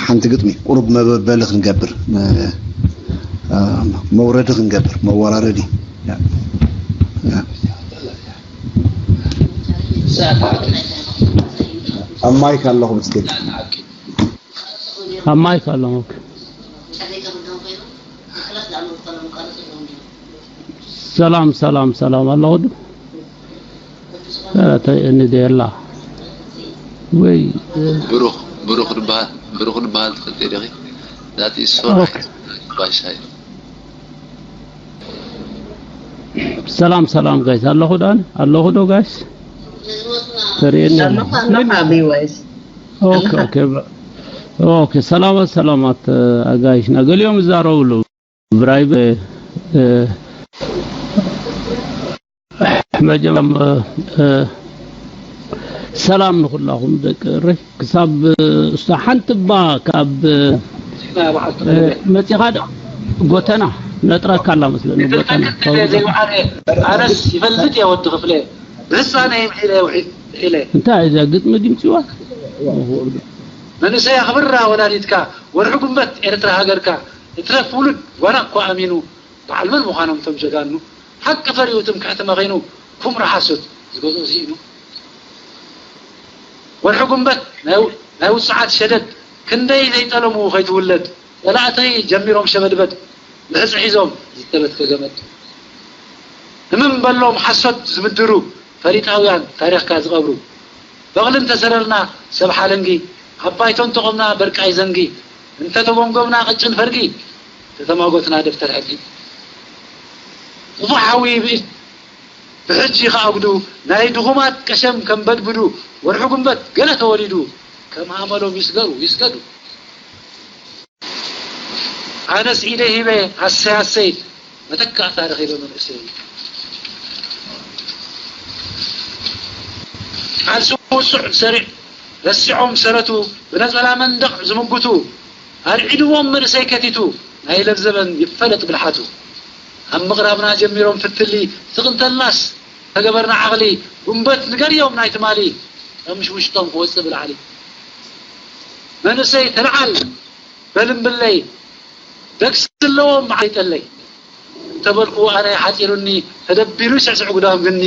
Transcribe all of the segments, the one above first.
ሓንቲ ግጥሚ ቁሩብ መበበሊ ክንገብር፣ መውረዲ ክንገብር፣ መወራረዲ። ኣብ ማይክ ኣለኹ ብትክክል። ኣብ ማይክ ኣለኹ። ሰላም ሰላም ሰላም ኣለኹ። ኧረ ተይ እንዴ የላ ወይ ብሩኽ ብሩኽ ድበሃል ብሩኽ ድበሃል ትኽእልቲ ዲኺ? That is so right ባሻይ። ሰላም ሰላም ጋይስ ኣለኹ ዳን ኣለኹ ዶ ጋይስ ተርእየኒ ኣለኻ ኣለኻ ቢዋይስ ኦኬ ኦኬ ኦኬ ሰላማት ሰላማት ኣጋይሽና ገሊኦም ይዛረቡ ኣለዉ ብራይብ መጀመርያ ሰላም ንኩላኹም ደቂ እረይ ክሳብ እስታ ሓንቲ እባ ካብ መፂኻ ጎተና ነጥረካ ኣላ መስለኒ ጎተና ኣነስ ይፈልጥ እየ ወዲ ክፍለ ብህፃነ ኢለ እንታይ እዛ ግጥሚ ድምፂዋ መንእሰይ ኣኽብራ ወላዲትካ ወርሒ ጉንበት ኤርትራ ሃገርካ እትረፍ ውሉድ ዋላ እኳ ኣሚኑ በዓል መን ምዃኖም እቶም ጀጋኑ ሓቂ ፈሪሁ ትምክሕቲ መኺኑ ኩምራ ሓሶት ዝገዝኦ ስኢኑ ወርሒ ጉንበት ናይ ውፅዓት ሸደድ ክንደይ ዘይጠለሙ ከይትውለድ ፀላእተይ ጀሚሮም ሸበድበድ ብሕፂ ሒዞም ዝተበትከ ገመድ እምም በሎም ሓሶት ዝምድሩ ፈሊጣውያን ታሪኽካ ዝቐብሩ በቕሊ እንተሰረርና ሰብ ሓለንጊ ኣብ ባይቶ እንተቖምና በርቃይ ዘንጊ እንተተጎምጎምና ቅጭን ፈርጊ ተተማጎትና ደፍተር ሕጊ ጥፉእ ሓዊ ብእጅ ብሕጂ ከኣጉዱ ናይ ድኹማት ቀሸም ከም በድብዱ ወርሒ ጉንበት ገለ ተወሊዱ ከም ኣመሎም ይስገሩ ይስገዱ ኣነስ ኢደይ ሂበ ኣሰይ ኣሰይ መተካእታ ረኺበ መንእሰይ ቃልሲ ውጹዕ ሰሪዕ ረሲዖም ሰረቱ ብነጸላ መንደቕ ዝምጉቱ ኣርዒድዎም መንእሰይ ከቲቱ ናይ ለብዘበን ይፈለጥ ብልሓቱ ኣብ ምቕራብና ጀሚሮም ፍትሊ ስቕ እንተልናስ ተገበርና ዓቕሊ ጉንበት ንገርዮም ናይ ትማሊ ቀምሽ ውሽጦም ክወጽእ ብላዕሊ መንእሰይ ተልዓል በልምብለይ ደግሲ ኣለዎም መዓይጠለይ እንተበልኩ ኣነ ሓፂሩኒ ተደቢሩ ይስዕስዕ ጉዳም ግኒ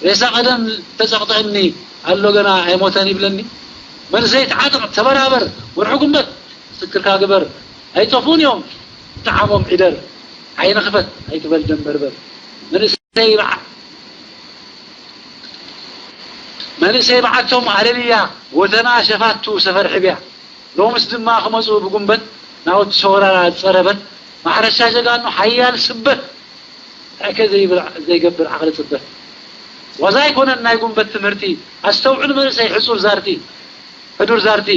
ሬሳ ቀደም ተፀቕጠኒ ኣሎ ገና ኣይሞተን ይብለኒ መንእሰይ ተዓጥቕ ተበራበር ወርሑ ጉንበት ምስክርካ ግበር ኣይጠፍኡን እዮም ጥዓሞም ዒደር ዓይኒ ክፈት ኣይትበል ደንበርበር መንእሰይ በዓ መንእሰይ በዓቶም ኣለልያ ጎተና ሸፋቱ ሰፈር ሕብያ ሎምስ ድማ ክመፁ ብጉንበት ናውቲ ሰወራራ ዝፀረበት ማሕረሻ ጀጋኑ ሓያል ስበት ሕከ ዘይብል ዘይገብር ዓቕሊ ፅበት ዋዛ ኣይኮነን ናይ ጉንበት ትምህርቲ ኣስተውዕል መንእሰይ ሕፁር ዛርቲ ሕዱር ዛርቲ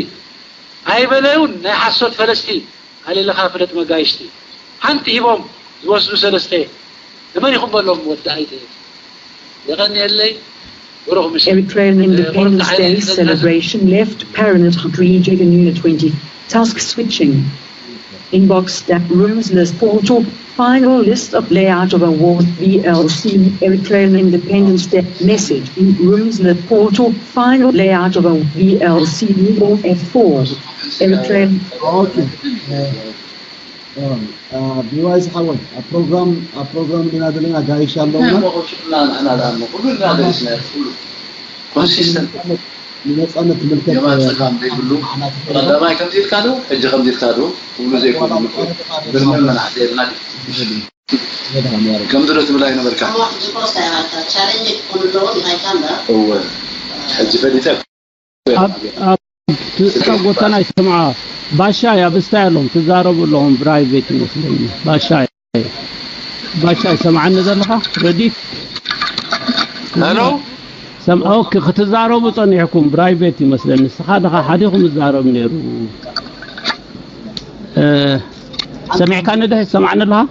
ኣይበለዩን ናይ ሓሶት ፈለስቲ ኣለልኻ ፍለጥ መጋይሽቲ ሓንቲ ሂቦም ዝወስዱ ሰለስተ ንመን ኢኹም በሎም ወዲ ኣይተ የቐንየለይ ብሩኽ ምሽ Eritrean Independence Day celebration left Paranat Hadri Jagan Unit twenty. Task switching. Inbox that rooms list portal. Final list of layout of award B L C Eritrean Independence Day message in rooms list portal. Final layout of a B L C F four. Eritrean. Okay. ቢዋይ ዝሓወይ ኣብ ፕሮግራም ኣብ ፕሮግራም ዲና ዘለና ጋይሽ ኣለውና ንመፃነት ትምልከት የማን ፀጋም ዘይብሉ ቀዳማይ ከምዚ ኢልካ ዶ ሕጂ ከምዚ ኢልካ ዶ ትብሉ ዘይኮኑ ብልምን መናሕቲ የልና ከምዚ ዶ ትብል ኣይነበርካ እወ ሕጂ ፈሊጠ ኣብ ጎተና ይሰምዓ ባሻይ ኣብ ስታይ ኣለኹም ትዛረቡ ኣለኹም ፕራይቬት ይመስለኒ ባሻይ ባሻይ ሰምዓኒ ዘለኻ ረዲት ሄሎ ኦኬ ክትዛረቡ ጸኒሕኩም ፕራይቬት ይመስለኒ ንስኻ ድኻ ሓዲኹም ዝዛረብ ነይሩ ሰሚዕካኒ ድሕ ሰምዓኒ ኣለኻ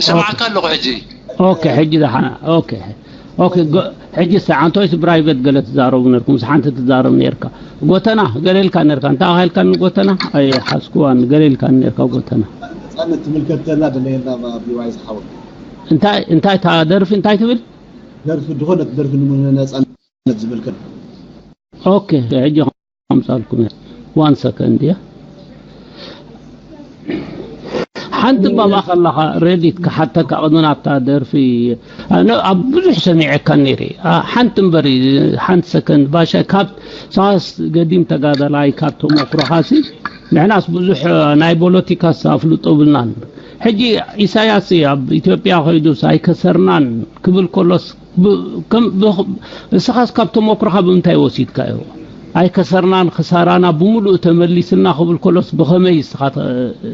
እሰማዕካ ኣለኹ ሕጂ ኦኬ ሕጂ ደሓና ኦኬ ኦኬ ሕጂ ሳ ዓንቶይስ ብራይቨት ገለ ትዛረቡ ነርኩም ምስ ሓንቲ ትዛረብ ነርካ ጎተና ገለ ኢልካ ነርካ እንታይ ኣኻልካ ንጎተና ኣይ ሓስኩዋን ገለ ኢልካ ነርካ ጎተና ነፃነት ትምልከት ዘላ ደለየና ቢዋይ ዝሓወት እንታይ እንታይ ታ ደርፊ እንታይ ትብል ደርፊ ዝኾነት ደርፊ ንነፃነት ዝምልከት ኦኬ ሕጂ ከምጻልኩም One second እያ። ሓንቲ ባባ ከለኻ ሬዲት ክሓተካ ቅድሚ ናብታ ደርፊ፣ ኣነ ኣብ ብዙሕ ሰሚዐካ ነይረ። ሓንቲ እምበር ሓንቲ ሰከንድ ባሻ ካብ ሳስ ገዲም ተጋዳላይ ካብ ተመክሮኻሲ ንሕናስ ብዙሕ ናይ ፖለቲካስ ኣፍልጦ ብልናን። ሕጂ ኢሳያስ ኣብ ኢትዮጵያ ኮይዱስ ኣይከሰርናን ክብል ከሎስ ንስኻስ ካብ ተመክሮኻ ብምንታይ ወሲድካዮ? ኣይከሰርናን፣ ክሳራና ብምሉእ ተመሊስና ክብል ከሎስ ብኸመይ ንስኻ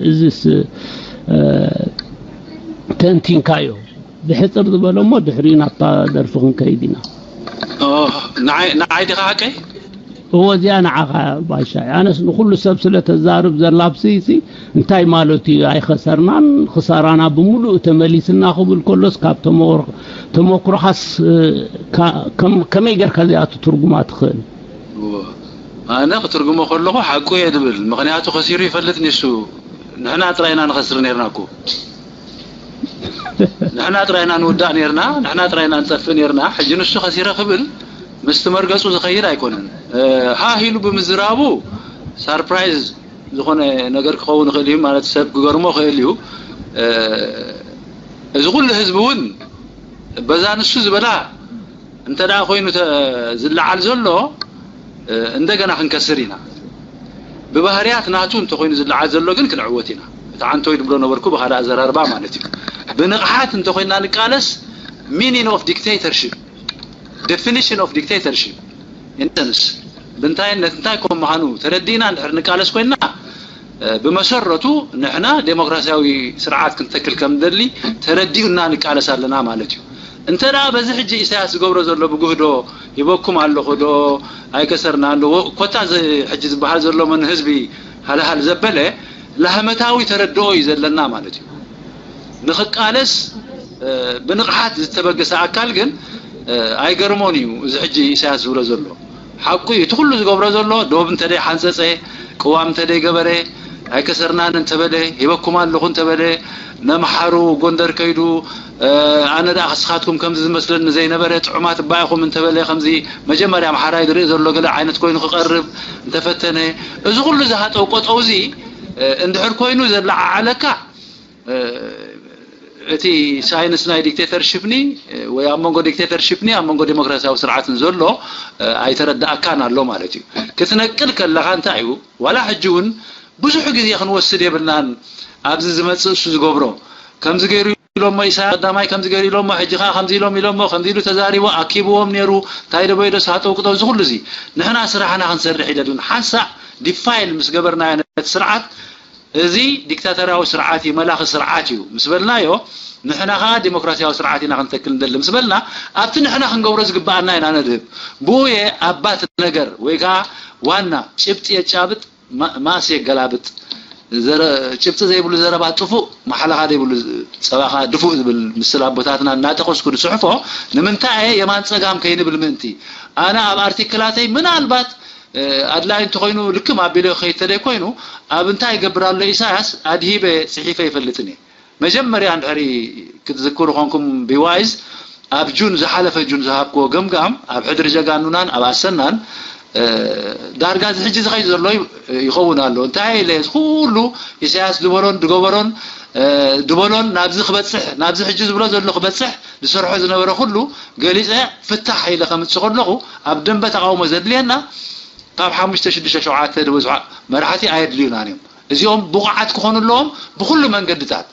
እዚ ተንቲንካዮ? ብሕፅር ዝበለ እሞ ድሕሪኡ ናብታ ደርፊ ክንከይድ ኢና። ንዓይ ዲኻ ሓቀይ? እወ እዚኣ ንዓኻ ባሻይ። ኣነስ ንኹሉ ሰብ ስለ ተዛርብ ዘላብሲ ሲ እንታይ ማለት እዩ? ኣይኸሰርናን፣ ክሳራና ብምሉእ ተመሊስና ክብል ከሎስ ካብ ተመክሮኻስ ከመይ ጌርካ እዚኣ ትትርጉማ ትኽእል? ኣነ ክትርጉሞ ከለኹ ሓቁ እየ ዝብል። ምኽንያቱ ከሲሩ ይፈልጥ ንሱ። ንሕና ጥራይና ንኸስር ነርና እኮ። ንሕና ጥራይና ንውዳእ ነርና፣ ንሕና ጥራይና ንጠፍእ ነርና። ሕጂ ንሱ ከሲረ ክብል ምስቲ መርገጹ ዝኸይድ ኣይኮነን። ሃህ ኢሉ ብምዝራቡ ሳርፕራይዝ ዝኾነ ነገር ክኸውን ይኽእል እዩ፣ ማለት ሰብ ክገርሞ ይኽእል እዩ። እዚ ኩሉ ህዝቢ እውን በዛ ንሱ ዝበላ እንተ ደኣ ኮይኑ ዝለዓል ዘሎ እንደገና ክንከስር ኢና። ብባህርያት ናቱ እንተኮይኑ ዝለዓል ዘሎ ግን ክንዕወት ኢና። እቲ ዓንቶይ ድብሎ ነበርኩ ብኻልእ ኣዘራርባ ማለት እዩ። ብንቕሓት እንተኮይንና ንቃለስ meaning of dictatorship, definition of dictatorship in sense ብእንታይነት እንታይ ከም ምዃኑ ተረዲእና እንድሕር ንቃለስ ኮይንና ብመሰረቱ ንሕና ዴሞክራሲያዊ ስርዓት ክንተክል ከም ደሊ ተረዲኡና ንቃለስ ኣለና ማለት እዩ። እንተ ደኣ በዚ ሕጂ ኢሳያስ ዝገብሮ ዘሎ ብጉህዶ ሂበኩም ኣለኹ ዶ ኣይከሰርናን ዶ ኮታ እዚ ሕጂ ዝበሃል ዘሎ መን ህዝቢ ሃልሃል ዘበለ ላህመታዊ ተረድኦ እዩ ዘለና ማለት እዩ። ንኽቃለስ ብንቕሓት ዝተበገሰ ኣካል ግን ኣይገርሞን እዩ። እዚ ሕጂ ኢሳያስ ዝብሎ ዘሎ ሓቁ እዩ። እቲ ኩሉ ዝገብሮ ዘሎ ዶብ እንተደይ ሓንፀፀ ቅዋም እንተደይ ገበረ ኣይከሰርናን እንተበለ ሂበኩም ኣለኹ እንተበለ ነምሓሩ ጎንደር ከይዱ ኣነ ደኣ ክስኻትኩም ከምዚ ዝመስለኒ ዘይነበረ ጥዑማት እባ ኢኹም እንተበለ ከምዚ መጀመርያ ኣምሓራይ ዝርኢ ዘሎ ገለ ዓይነት ኮይኑ ክቐርብ እንተፈተነ እዚ ኩሉ ዝሃጠው ቆጠው እዚ እንድሕር ኮይኑ ዘለዓዓለካ እቲ ሳይንስ ናይ ዲክቴተርሽፕኒ ወይ ኣብ መንጎ ዲክቴተርሽፕኒ ኣብ መንጎ ዲሞክራሲያዊ ስርዓትን ዘሎ ኣይተረዳእካን ኣሎ ማለት እዩ። ክትነቅል ከለኻ እንታይ እዩ ዋላ ሕጂ እውን ብዙሕ ግዜ ክንወስድ የብልናን። ኣብዚ ዝመጽእ እሱ ዝገብሮ ከምዚ ገይሩ ኢሎሞ ኢሳያስ ቀዳማይ ከምዚ ገይሩ ኢሎሞ ሕጂ ከዓ ከምዚ ኢሎም ኢሎሞ ከምዚ ኢሉ ተዛሪቦ ኣኪብዎም ነይሩ እንታይ ደበይዶ ሳጠው ቅጠው እዚ ኩሉ እዚ ንሕና ስራሕና ክንሰርሕ ኢለልን ሓንሳእ ዲፋይል ምስ ገበርናዮ ነቲ ስርዓት እዚ ዲክታተርያዊ ስርዓት እዩ መላኺ ስርዓት እዩ ምስ በልናዮ ንሕና ከዓ ዲሞክራሲያዊ ስርዓት ኢና ክንተክል ንደሊ ምስ በልና ኣብቲ ንሕና ክንገብሮ ዝግበኣና ኢና ነድህብ። ብኡ እየ ኣባት ነገር ወይ ከዓ ዋና ጭብጢ የጫብጥ ማእሲ የገላብጥ። ጭብጢ ዘይብሉ ዘረባ ጥፉእ፣ ማሓለኻ ዘይብሉ ፀባኻ ድፉእ ዝብል ምስል ኣቦታትና እናጠቐስኩ ዝፅሕፎ ንምንታይ እየ የማን ፀጋም ከይንብል ምእንቲ። ኣነ ኣብ ኣርቲክላተይ ምናልባት ኣድላይ እንተኾይኑ ልክም ኣቢለ ከይተለይ ኮይኑ ኣብ እንታይ ይገብር ኣሎ ኢሳያስ ኣድሂበ ፅሒፈ ይፈልጥን እየ። መጀመርያ እንድሕሪ ክትዝክሩ ኮንኩም ቢዋይዝ ኣብ ጁን ዝሓለፈ ጁን ዝሃብክዎ ገምጋም ኣብ ሕድሪ ጀጋኑናን ኣብ ኣሰናን ዳርጋ እዚ ሕጂ ዝኸይድ ዘሎ ይኸውን ኣሎ። እንታይ ኢለ እዚ ኩሉ ኢሳያስ ዝበሎን ድገበሮን ድበሎን ናብዚ ክበፅሕ ናብዚ ሕጂ ዝብሎ ዘሎ ክበፅሕ ዝሰርሖ ዝነበረ ኩሉ ገሊፀ ፍታሕ ኢለ ከምፅእ ከለኹ ኣብ ደንበ ተቃውሞ ዘድልየና ካብ ሓሙሽተ ሽዱሽተ ሸውዓተ ዝበዝሑ መራሕቲ ኣየድልዩናን እዮም። እዚኦም ብቑዓት ክኾኑ ኣለዎም ብኩሉ መንገድታት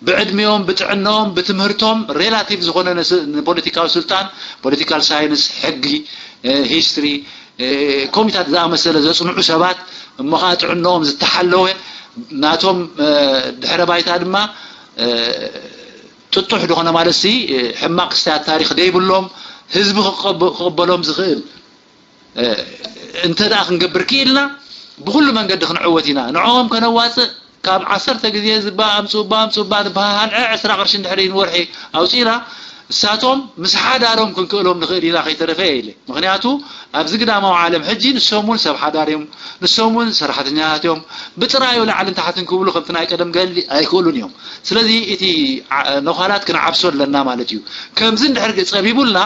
ብዕድሚኦም ብጥዕናኦም ብትምህርቶም ሬላቲቭ ዝኾነ ንፖለቲካዊ ስልጣን ፖለቲካል ሳይንስ ሕጊ ሂስትሪ ኮሚታት ዝኣመሰለ ዘፅንዑ ሰባት እሞ ከዓ ጥዕናኦም ዝተሓለወ ናቶም ድሕረ ባይታ ድማ ጥጡሕ ዝኾነ ማለት ሲ ሕማቅ ክስታት ታሪክ ደይብሎም ህዝቢ ክቕበሎም ዝኽእል እንተ ደኣ ክንገብር ክኢልና ብኩሉ መንገዲ ክንዕወት ኢና። ንዕኦም ከነዋፅእ ካብ ዓሰርተ ግዜ ዝባ ኣምፅኡባ ኣምፅኡባ ንበሃሃል ዕስራ ቅርሺ እንድሕር ንወርሒ ኣውፂእና እሳቶም ምስ ሓዳሮም ክንክእሎም ንኽእል ኢና ከይተረፈ ኢለ። ምኽንያቱ ኣብዚ ግዳማዊ ዓለም ሕጂ ንሶም እውን ሰብ ሓዳር እዮም፣ ንሶም እውን ሰራሕተኛታት እዮም። ብጥራዩ ላዕልን ታሕትን ክብሉ ከምቲ ናይ ቀደም ገሊ ኣይክእሉን እዮም። ስለዚ እቲ ነዃላት ክንዓብሶ ኣለና ማለት እዩ። ከምዚ እንድሕር ጸቢቡልና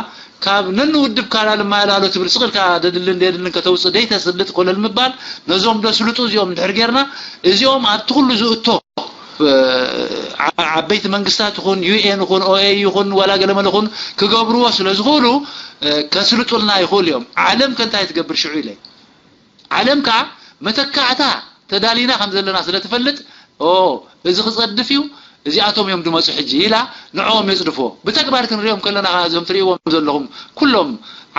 ካብ ነንውድብ ካላል ማያላሎ ትብል ስቕልካ ደድልን ደድልን ከተውፅእ ደይተስልጥ ኮለል ምባል ነዞም ደስልጡ እዚኦም እንድሕር ጌርና እዚኦም ኣብቲ ኩሉ ዝእቶ ዓበይቲ መንግስታት ይኹን ዩ ኤን ይኹን ኦ ኤ ዩ ይኹን ዋላ ገለመለ ይኹን ክገብርዎ ስለ ዝኽእሉ ከስልጡልና ይኽእሉ እዮም። ዓለም ከ እንታይ ትገብር ሽዑ ኢለ ዓለም ከኣ መተካእታ ተዳሊና ከም ዘለና ስለ ትፈልጥ ኦ እዚ ክጸድፍ እዩ እዚኣቶም እዮም ድመፁ ሕጂ ኢላ ንዕኦም የፅድፍዎ። ብተግባር ክንሪኦም ከለና ከኣ እዞም ትርእይዎም ዘለኹም ኩሎም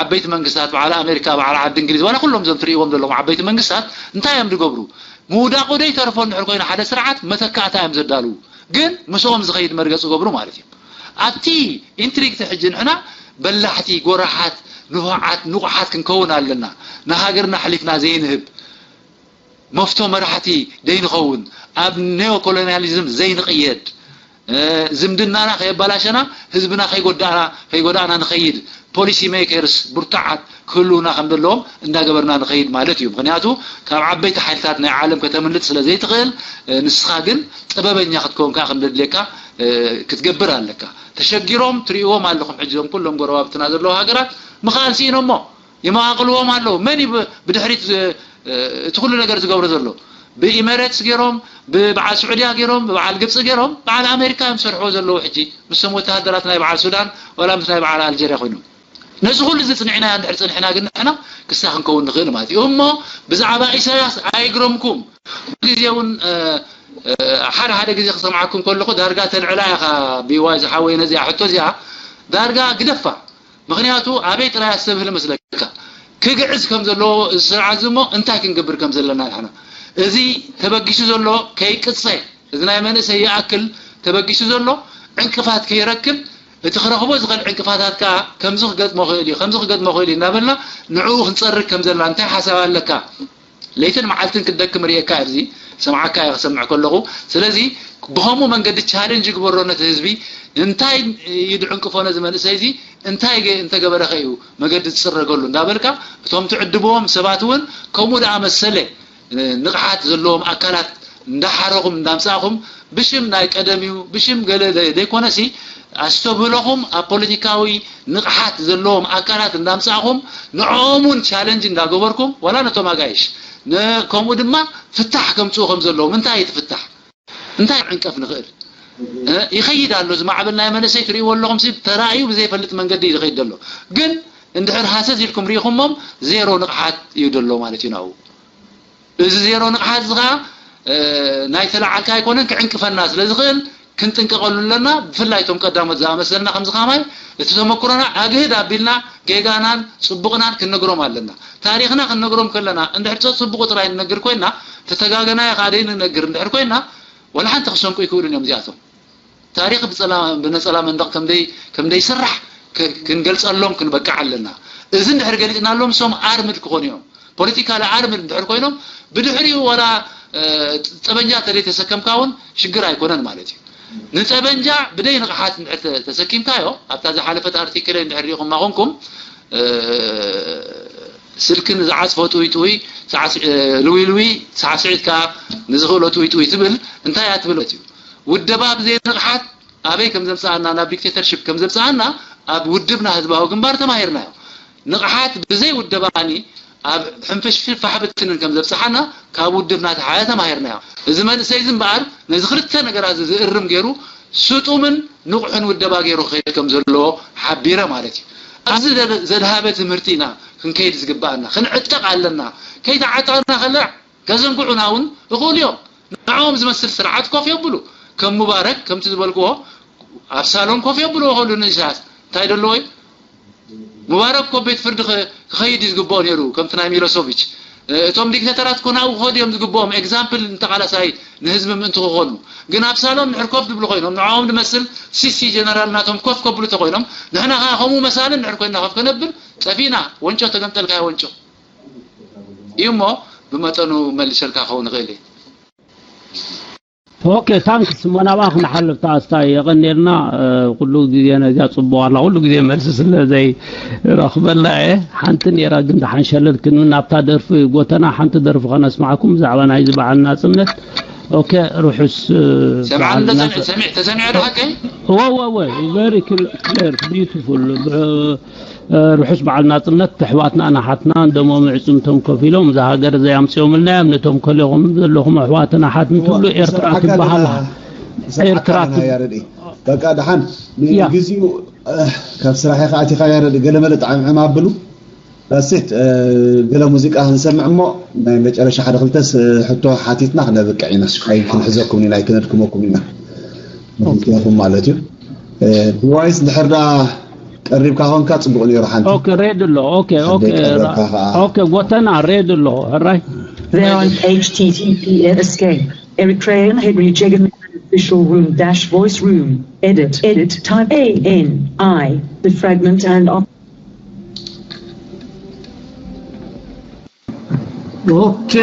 ዓበይቲ መንግስታት በዓል ኣሜሪካ በዓል ዓዲ እንግሊዝ ዋላ ኩሎም እዞም ትርእይዎም ዘለኹም ዓበይቲ መንግስታት እንታይ እዮም ድገብሩ? ምውዳቑ ዶ ይተርፎ እንድሕር ኮይኑ ሓደ ስርዓት መተካእታ እዮም ዘዳልዉ። ግን ምስኦም ዝኸይድ መርገፂ ገብሩ ማለት እዩ። ኣብቲ ኢንትሪግቲ ሕጂ ንሕና በላሕቲ ጎራሓት ንፉዓት ንቑሓት ክንከውን ኣለና። ንሃገርና ኣሕሊፍና ዘይንህብ መፍቶ መራሕቲ ደይንኸውን ኣብ ኔዮ ኮሎኒያሊዝም ዘይንቕየድ ዝምድናና ከየባላሸና ህዝብና ከይጎዳእና ከይጎዳእና ንኸይድ ፖሊሲ ሜከርስ ብርቱዓት ክህልውና ከም ዘለዎም እንዳገበርና ንኸይድ ማለት እዩ። ምክንያቱ ካብ ዓበይቲ ሓይልታት ናይ ዓለም ከተምልጥ ስለ ዘይትኽእል ንስኻ ግን ጥበበኛ ክትከውን ከዓ ከም ዘድልየካ ክትገብር ኣለካ። ተሸጊሮም ትርእይዎም ኣለኹም። ሕጂ ዞም ኩሎም ጎረባብትና ዘለዉ ሃገራት ምኽኣል ስኢኖሞ ይመቓቕልዎም ኣለዉ። መን እዩ ብድሕሪት እቲ ኩሉ ነገር ዝገብሮ ዘሎ? ብኢመሬትስ ገይሮም ብበዓል ስዑድያ ገይሮም ብበዓል ግብፂ ገይሮም በዓል ኣሜሪካ እዮም ዝሰርሕዎ ዘለዉ። ሕጂ ምስቶም ወተሃደራት ናይ በዓል ሱዳን ዋላ ምስ ናይ በዓል ኣልጀርያ ኮይኖም ነዚ ኩሉ እዚ ፅንዕና እንድሕር ፅንሕና ግን ንሕና ክሳ ክንከውን ንኽእል ማለት እዩ። እሞ ብዛዕባ ኢሳያስ ኣይግረምኩም። ግዜ እውን ሓደ ሓደ ግዜ ክሰምዓኩም ከለኹ ዳርጋ ተልዕላ ኢኻ ብዋይ ዝሓወይ ነዚኣ ሕቶ እዚኣ ዳርጋ ግደፋ። ምክንያቱ ኣበይ ጥራይ ኣስተብህል መስለካ ክግዕዝ ከም ዘለዎ እዚ ስርዓት እዚ እሞ እንታይ ክንገብር ከም ዘለና ንሕና እዚ ተበጊሱ ዘሎ ከይቅፀ እዚ ናይ መንእሰይ ይኣክል ተበጊሱ ዘሎ ዕንቅፋት ከይረክብ እቲ ክረኽቦ ዝኽእል ዕንቅፋታት ከዓ ከምዚ ክገጥሞ ክእል እዩ ከምዚ ክገጥሞ ክእል እዩ እናበልና ንዕኡ ክንፀርግ ከም ዘለና እንታይ ሓሳብ ኣለካ? ለይትን መዓልትን ክደክም ርእየካ ኣብዚ ሰምዓካ እየ ክሰምዕ ከለኹ። ስለዚ ብኸምኡ መንገዲ ቻለንጅ ግበሮ ነቲ ህዝቢ እንታይ እዩ ድዕንቅፎ ነዚ መንእሰይ እዚ እንታይ እንተገበረኸ እዩ መገዲ ዝፅረገሉ እንዳበልካ እቶም ትዕድብዎም ሰባት እውን ከምኡ ደኣ መሰለ ንቕሓት ዘለዎም ኣካላት እንዳሓረኹም እንዳምፃእኹም ብሽም ናይ ቀደም እዩ ብሽም ገለ ዘይኮነሲ ኣስተብህሎኹም ኣብ ፖለቲካዊ ንቕሓት ዘለዎም ኣካላት እንዳምፃእኹም ንዕኦም እውን ቻለንጅ እንዳገበርኩም ዋላ ነቶም ኣጋይሽ ከምኡ ድማ ፍታሕ ከምፅኡ ከም ዘለዎም እንታይ እቲ ፍታሕ እንታይ ዕንቀፍ ንኽእል ይኸይድ ኣሎ እዚ ማዕበል ናይ መንእሰይ ትርእይዎ ኣለኹም ሲ ተራእዩ ብዘይፈልጥ መንገዲ እዩ ዝኸይድ ዘሎ ግን እንድሕር ሃሰስ ኢልኩም ርኢኹሞም ዜሮ ንቕሓት እዩ ዘሎ ማለት እዩ ናብኡ እዚ ዜሮ ንቕሓት እዚ ኸዓ ናይ ተለዓልካ ኣይኮነን ክዕንቅፈና ስለ ዝኽእል ክንጥንቀቐሉ ኣለና። ብፍላይ እቶም ቀዳሞት ዝኣመሰልና ከምዚ ኸማይ እቲ ተመክሮና ኣግህድ ኣቢልና ጌጋናን ፅቡቕናን ክንነግሮም ኣለና። ታሪኽና ክንነግሮም ከለና እንድሕር ፀ ፅቡቑ ጥራይ ንነግር ኮይና ተተጋገናዮ ከዓ ደይንነግር እንድሕር ኮይና ወላ ሓንቲ ክሰንቁ ይክእሉን እዮም እዚኣቶም። ታሪኽ ብነፀላ መንደቕ ከምደይ ስራሕ ክንገልፀሎም ክንበቅዕ ኣለና። እዚ እንድሕር ገሊፅናሎም ሶም ኣርምድ ክኾኑ እዮም። ፖለቲካሊ ኣርምድ እንድሕር ኮይኖም ብድሕሪኡ ዋላ ጠበንጃ ተደይ ተሰከምካ እውን ሽግር ኣይኮነን ማለት እዩ። ንጠበንጃ ብደይ ንቕሓት እንድሕር ተሰኪምካዮ ኣብታ ዝሓለፈት ኣርቲክለይ እንድሕር ሪኹማ ኮንኩም ስልኪ ንዝዓፅፎ ጥውይ ጥውይ ልውይ ልውይ ሳዕስዒት ከዓ ንዝኽእሎ ጥውይ ጥውይ ትብል እንታይ እያ ትብል እዩ ውደባ ብዘይ ንቕሓት ኣበይ ከም ዘምፅኣና ናብ ዲክቴተርሽፕ ከም ዘምፅኣና ኣብ ውድብና ህዝባዊ ግንባር ተማሂርናዮ ንቕሓት ብዘይ ውደባኒ ኣብ ሕንፍሽፍሽ ፋሕብትንን ከም ዘብፅሓና ካብ ውድብና ተሓያ ተማሂርናዮ እዚ መንእሰይ እዚ እምበኣር ነዚ ክልተ ነገራት እዚ ዝእርም ገይሩ ስጡምን ንቑሕን ውደባ ገይሩ ክኸይድ ከም ዘለዎ ሓቢረ ማለት እዩ ኣብዚ ዘድሃበ ትምህርቲ ኢና ክንከይድ ዝግባኣና ክንዕጠቕ ኣለና ከይተዓጠቕና ከለዕ ከዘንግዑና እውን ይኽእሉ እዮም ንዕኦም ዝመስል ስርዓት ኮፍ የብሉ ከም ሙባረክ ከምቲ ዝበልክዎ ኣብ ሳሎን ኮፍ የብልዎ ከሉ ንእሳያስ እንታይ ደለዎ እዩ ሙባረክ እኮ ቤት ፍርዲ ክኸይድ እዩ ዝግብኦ ነይሩ ከምቲ ናይ ሚሎሶቪች እቶም ዲክተተራት እኮ ናብኡ ክኸዱ እዮም ዝግብኦም ኤግዛምፕል ንተቓላሳይ ንህዝቢ ምእንቲ ክኾኑ ግን ኣብ ሳሎን ንድሕር ኮፍ ዝብሉ ኮይኖም ንዕኦም ዝመስል ሲሲ ጀነራል ናቶም ኮፍ ከብሉ ተኮይኖም ንሕና ከዓ ከምኡ መሳሊ ንድሕር ኮይና ኮፍ ከነብል ጠፊና ወንጮ ተገምጠልካዮ ወንጮ እዩ እሞ ብመጠኑ መልሸልካ ክኸውን ይኽእል እየ ኦኬ ታንክስ እሞ ናብኣ ክንሓልፍ ተኣስታ የቐኔልና ኩሉ ግዜ ነዚያ ፅቡቕ ኣላ ኩሉ ግዜ መልሲ ስለ ዘይረኽበላ እየ ሓንቲ ነራ ግን ተሓንሸለል ክንብል ናብታ ደርፊ ጎተና ሓንቲ ደርፊ ከነስማዕኩም ብዛዕባ ናይዚ በዓል ናፅነት ኦኬ ርሑስ ሰምዓኒ ተሰሚዐ ዶ ሓቀይ ወወወ very clear beautiful ርሑስ በዓል ናጽነት። ኣሕዋትና ኣሓትና ደሞም ኣዕጽምቶም ከፊሎም እዛ ሃገር እዚኣ ኣምጺኦምልና እዮም። ነቶም ከሊኹም ዘለኹም ኣሕዋትን ኣሓትን ትብሉ፣ ኤርትራ ትበሃል። ኤርትራ ትብ- ያረዲ በቃ ደሓን ንግዚኡ ካብ ስራሕ ኢኻ ኣቲኻ ያረዲ ገለመለ ጣዕም ዕም ኣብሉ ዳሴት ገለ ሙዚቃ ክንሰምዕ እሞ ናይ መጨረሻ ሓደ ክልተስ ሕቶ ሓቲትና ክነብቅዕ ኢና። ኣይ ክንሕዘኩም ኢና ኣይክነድክመኩም ኢና ምክንያቱም ማለት እዩ። ዲቫይስ እንድሕር ዳ ቀሪብካ ኮንካ ጽቡቕ ነይሩ። ሓንቲ ኦኬ ሬድ ኣሎ። ኦኬ ኦኬ ቀረብካ ከዓ ኦኬ ጎተና ሬድ ኣሎ። ሕራይ There are H T T P S escape. Eritrean Henry Jigga official room dash voice room. Edit. Edit. Type A N I. The fragment and op. ኦኬ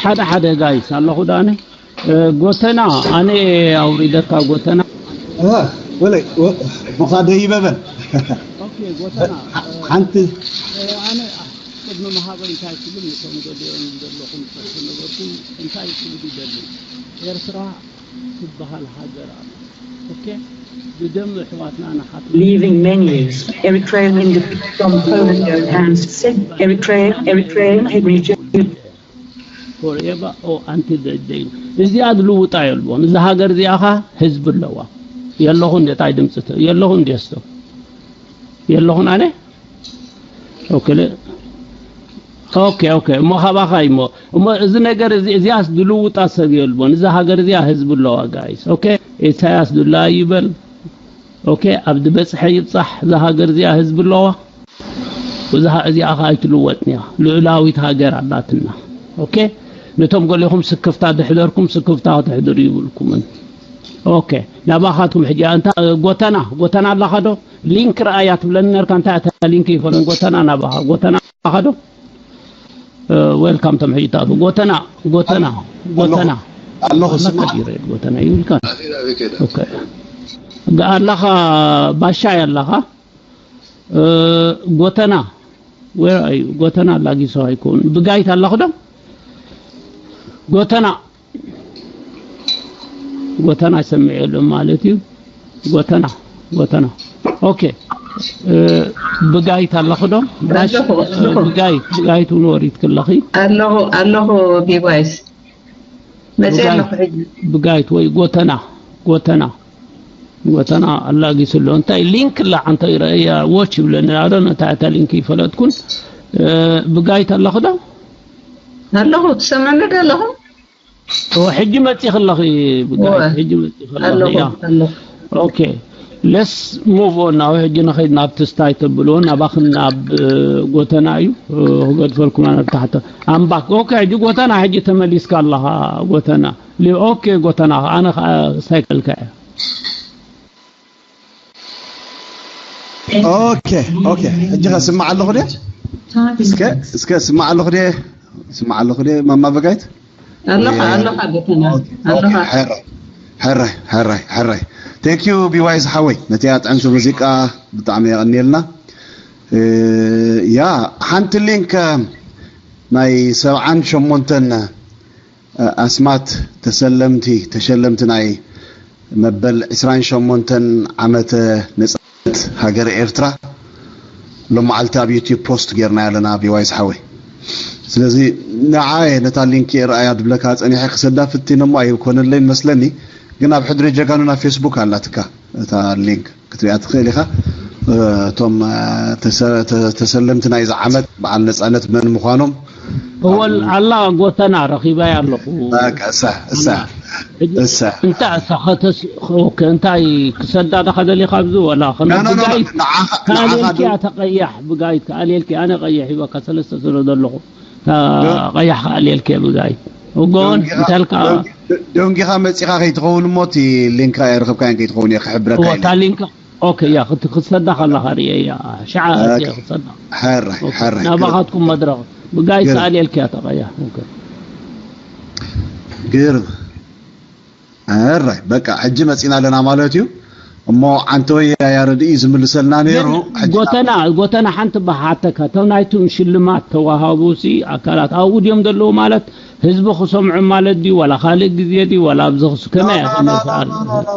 ሓደ ሓደ ጋይስ ኣለኹ ዳነ ጎተና ኣነ ኣውሪደካ ጎተና ወለይ ምዃ ደይበበን ኦኬ ጎተና ሓንቲ ኣነ ቅድሚ መሃበይ እንታይ ክብል ነቶም ገሊኦም ዘለኹም ዝነበርኩም እንታይ ክብል ይደሊ ኤርትራ ትበሃል ሃገር ኣላ። ኦኬ ብደም ኣሕዋትና ንሓት Leaving menus. Eritrean independent from Poland and six. Eritrean, Eritrean, Henry Jigga. Forever or until the day. እዚኣ ዝልውጣ የልቦን። እዛ ሃገር እዚኣ ኸ ህዝቢ ኣለዋ። የለኹ እንዴ ታይ ድምፂ ተ- የለኹ እንዴ ስቶ የለኹን ኣነ ኦኬ ለ- ኦኬ ኦኬ እሞ ካባኻ እሞ እሞ እዚ ነገር እዚ እዚኣስ ዝልውጣ ሰብ የልቦን። እዛ ሃገር እዚኣ ህዝቢ ኣለዋ ጋይስ። ኦኬ ኢሳያስ ዱላ ይበል ኦኬ ኣብ ዝበፅሐ ይብፃሕ። እዛ ሃገር እዚኣ ህዝቢ ኣለዋ። እዛ እዚኣ ኸ ኣይትልወጥን እያ። ልዑላዊት ሃገር ኣላትና። ኦኬ ነቶም ገሊኹም ስክፍታ ድሕደርኩም ስክፍታ ክትሕድሩ ይብልኩምን። ኦኬ ናባኻትኩም ሕጂ እንታ ጎተና ጎተና ኣለኻ ዶ? ሊንክ ረኣያ ትብለኒ ነርካ። እንታይ እታ ሊንክ ይፈለን ጎተና ናባኻ ጎተና ኣለኻ ዶ? ዌልካም ቶም ሕጂ ታቱ ጎተና ጎተና ጎተና ኣለኹ ስማ ጎተና ይብልካ። ኦኬ ኣለኻ ባሻይ ኣለኻ ጎተና where are you ጎተና ላጊሶ ኣይኮን ብጋይት ኣለኹ ዶ ጎተና ጎተና ይሰምዕ የለን ማለት እዩ። ጎተና ጎተና ኦኬ ብጋይት ኣለኹ ዶ ብጋይት ብጋይት እውን ወሪድክ ኣለኺ ኣለኹ ኣለኹ ቢባይስ መፅእ ኣለኹ ሕጂ ብጋይት ወይ ጎተና ጎተና ጎተና ኣላጊሱ ኣሎ እንታይ ሊንክ ላ ኣንተ ረእያ ዎች ይብለኒ ኣዶ ነታ እታ ሊንክ ይፈለጥኩን ብጋይት ኣለኹ ዶ ኣለኹ ትሰምዕኒ ዶ ኣለኹ ሕጂ መፂ ከለኺ ብጋይት ሕጂ መፂ ከለኺ ኣለኹ ያ ኣለኹ ኦኬ let's move on now ሕጂ ንኸይድ ናብ ትስታይ ተብልዎ ናባኽን ናብ ጎተና እዩ ክገድፈልኩም ናብ ታሕተ ኣምባክ ኦኬ ሕጂ ጎተና ሕጂ ተመሊስካ ኣለኻ ጎተና ኦኬ ጎተና ኣነ ከዓ ሳይክልካ እያ ኦኬ ኦኬ ሕጂ ከ ስማዕ ኣለኹ ድየ እስከ እስከ ስማዕ ኣለኹ ድየ ስማዕ ኣለኹ ድየ ማማ በጋይት ኣለኻ ኣለኻ ጎተና ኣለኻ ሕራይ ሕራይ ሕራይ ሕራይ thank you ቢዋይ ዝሓወይ ነቲ ኣጥዕምቲ ሙዚቃ ብጣዕሚ የቐንየልና ያ ሓንቲ ሊንክ ናይ ሰብዓን ሸሞንተን ኣስማት ተሰለምቲ ተሸለምቲ ናይ መበል ዕስራን ሸሞንተን ዓመተ ነፃነት ሃገረ ኤርትራ ሎመዓልቲ ኣብ ዩቲዩብ ፖስት ጌርና ኣለና ቢዋይ ዝሓወይ ስለዚ ንዓ እየ ነታ ሊንክ እየ ረኣያ ድብለካ ፀኒሐ ክሰዳ ፍቲነ እሞ ኣይኮነለይ መስለኒ ግን ኣብ ሕድሪ ጀጋኑና ፌስቡክ ኣላትካ እታ ሊንክ ክትሪኣ ትኽእል ኢኻ እቶም ተሰለምቲ ናይዚ ዓመት በዓል ነፃነት መን ምዃኖም እወል ኣላ ጎተና ረኺባያ ኣለኹ እሳ እሳ እሳ እንታይ እሳ እንታይ ክሰዳ ዳኻ ደሊኻ ኣብዚ ወላ ከመ ብጋይት ከኣልየልኪያ ተቐያሕ ብጋይት ከኣልየልኪ ኣነ ቀይሕ ሂበካ ሰለስተ ስለ ዘለኹ ቀያሕ ከኣልየልኪ ብጋይት እጎን እንተልካ ደንጊኻ መፂኻ ከይትኸውን እሞ እቲ ሊንካ ኣይረኸብካዮን ከይትኸውን እየ ክሕብረካ እታ ሊንካ ኦኬ ያ ክትሰዳ ከለኻ ርእየ ያ ሽዓ ክትሰዳ ሕራይ ሕራይ ናባኻትኩም መድረኽ ብጋይ ሰኣል የልክያ ተቐያ ግርም ሕራይ በቃ ሕጂ መፂና ኣለና ማለት እዩ እሞ ዓንተወይ ያረድኢ ዝምልሰልና ነይሩ ጎተና ጎተና ሓንቲ ብሓተካ እቶም ናይቱም ሽልማት ተዋሃቡ ሲ ኣካላት ኣብኡ ድዮም ዘለዉ ማለት ህዝቢ ክሰምዑ ማለት ድዩ ዋላ ካልእ ግዜ ድዩ ዋላ ኣብዚ ክስ ከመይ እያ ክነስኣል